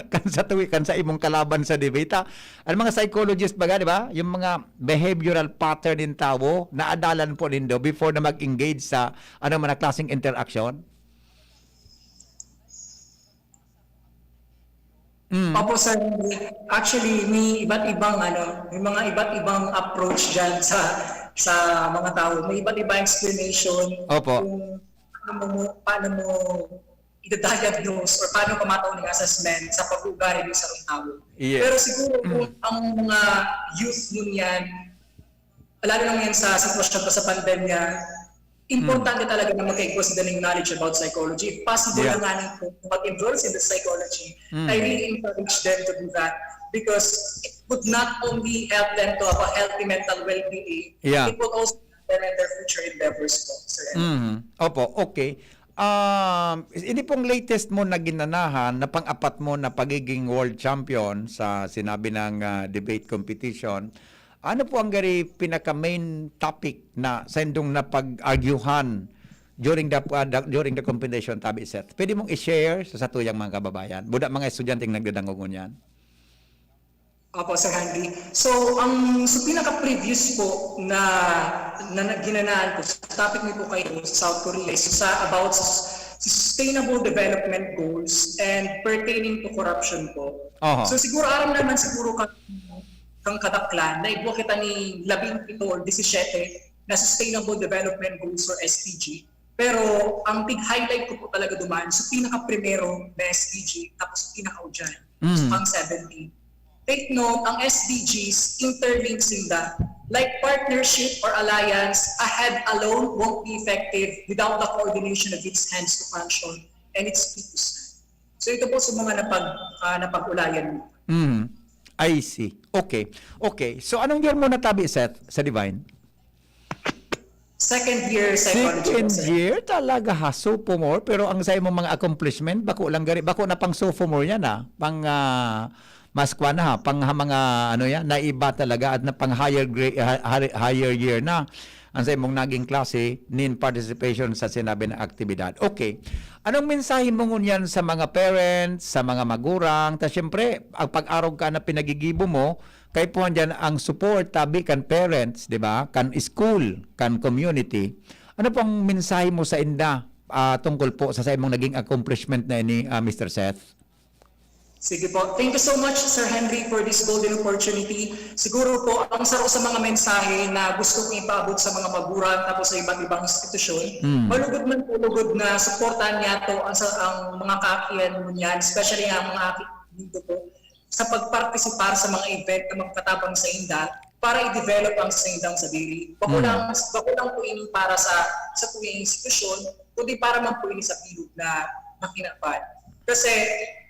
kan sa tuwi, kan sa imong kalaban sa debate? Ha? Ang mga psychologist baga, di ba? Yung mga behavioral pattern ng tao, naadalan po nindo before na mag-engage sa ano man na klaseng interaction? Mm. Opo, sir. Actually, may iba't ibang ano, may mga iba't ibang approach diyan sa sa mga tao. May iba't ibang explanation Opo. Kung paano mo paano mo i-diagnose or paano ka matao ng assessment sa pag-ugali ng isang tao. Yes. Pero siguro kung ang mga youth nun yan, lalo na ngayon sa sitwasyon pa sa pandemya, importante talaga na magkaigwa sila ng knowledge about psychology. If possible Yeah. na nga nang mag-enroll sila sa psychology, Mm. I really encourage them to do that because it would not only help them to have a healthy mental well-being, Yeah. it would also help them in their future endeavors po, sir. Mm. Opo, okay. Um, ini pong latest mo na ginanahan na pang-apat mo na pagiging world champion sa sinabi ng ah, debate competition, ano po ang gari pinaka main topic na sa indong napag-arguhan during the, ah, the- during the competition, tabi, Seth? Pwede mong i-share sa satuyang mga kababayan. Buda mga estudyanteng nagdadangog ngunyan. Opo, Sir Henry. So, ang so pinaka-previous po na na, na ginanaan ko sa topic niyo po kayo sa South Korea is sa about sa, sa sustainable development goals and pertaining to corruption po. Oho. So siguro aram naman siguro ka kang kadaklan na igwa kita ni labing pito or disisiyete na sustainable development goals or S D G. Pero ang big highlight ko po talaga duman sa pinaka-primero na S D G tapos pinaka-udyan. Mm. Ang seventeen. Take note, ang S D Gs interlinked sinda. Like partnership or alliance ahead alone won't be effective without the coordination of its hands to function and its feet to stand. So ito po sa mga napag, ah, napag-ulayan mo. Mm. I see. Okay. Okay. So anong year mo natabi, Seth, sa Divine? Second year psychology po, Second sir. Year talaga ha, sophomore, pero ang sa imong mga accomplishment, bako lang gari, bako na pang sophomore yan ah. Pang ah, mas kwan na ha, pang ha, mga ano yan, naiba talaga at na pang higher grade, ha- higher higher year na ang sa imong naging klase nin participation sa sinabi na aktibidad. Okay. Anong mensahe mo ngunyan sa mga parents, sa mga magurang? Ta siyempre, ang pag-arog ka na pinagigibo mo, kaipuhan diyan ang support tabi kan parents, di ba? Kan school, kan community. Ano pong mensahe mo sa inda ah, tungkol po sa sa imong naging accomplishment na ini, ah, Mister Seth? Sige po. Thank you so much, Sir Henry, for this golden opportunity. Siguro po, ang saro sa mga mensahe na gusto kong ipaabot sa mga magulang tapos sa iba't ibang institusyon, Mm. malugod man po, lugod na suportahan niya to ang, sa, ang mga kaakihan mo niyan, especially ang mga aki dito po, sa pagpartisipar sa mga event na magpatabang sa inda para i-develop ang sa indang sadiri. Bako Mm. lang, bako lang po ini para sa sa tuyang institusyon, kundi para man po ini sa bilog na makinaban. Kasi,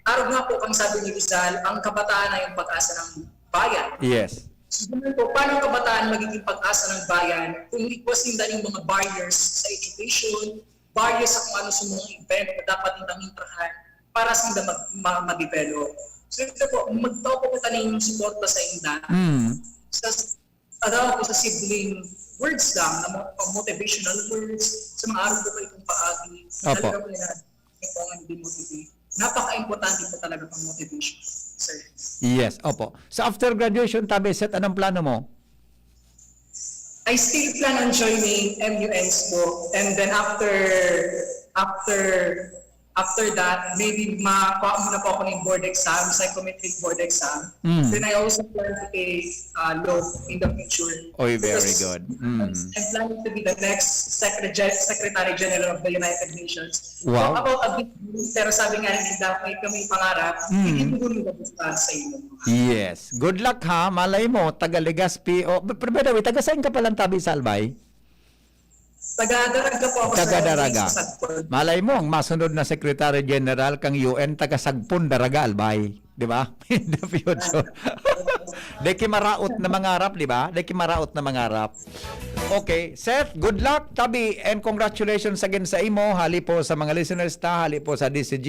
arog nga po kang sabi ni Rizal, ang kabataan ay ang pag-asa ng bayan. Yes. So, ganun po, paano ang kabataan magiging pag-asa ng bayan kung igwa sinda yung mga barriers sa education, barriers sa kung ano sa mga event na dapat nilang intrahan para sinda mag, ma, ma-develop. So ito po, magtao po kita ng suporta sa inda. Mm. Sa, ano po sa sibling words lang, na mga motivational words, sa mga araw po kayo kung paagi, Opo. Talaga po na ito ang demotivate. Napaka-importante po talaga pang motivation, sir. Yes, opo. So after graduation, tabi, Seth, anong plano mo? I still plan on joining M U N S po. And then after, after, after that, maybe makuha muna po ako ng board exam, psychometric board exam. Mm. Then I also plan to take uh, law in the future. Oy, very Because good. Mm. I'm planning to be the next Secretary, Secretary General of the United Nations. Wow. So, about a bit, pero sabi nga ni Daphne, kami pangarap, Mm. hindi mo nung sa inyo. Yes. Good luck ha. Malay mo, taga Legazpi. O, b- by the way, taga saan ka palang tabi sa Albay? Taga Daraga po ako Taga sa Daraga. Sa Sagpon. Malay mo, ang masunod na Secretary General kang U N, taga Sagpon, Daraga, Albay. Di ba? In the future. Deki maraot na mangarap, di ba? Deki maraot na mangarap. Okay, Seth, good luck, tabi, and congratulations again sa imo. Hali po sa mga listeners ta, hali po sa D C G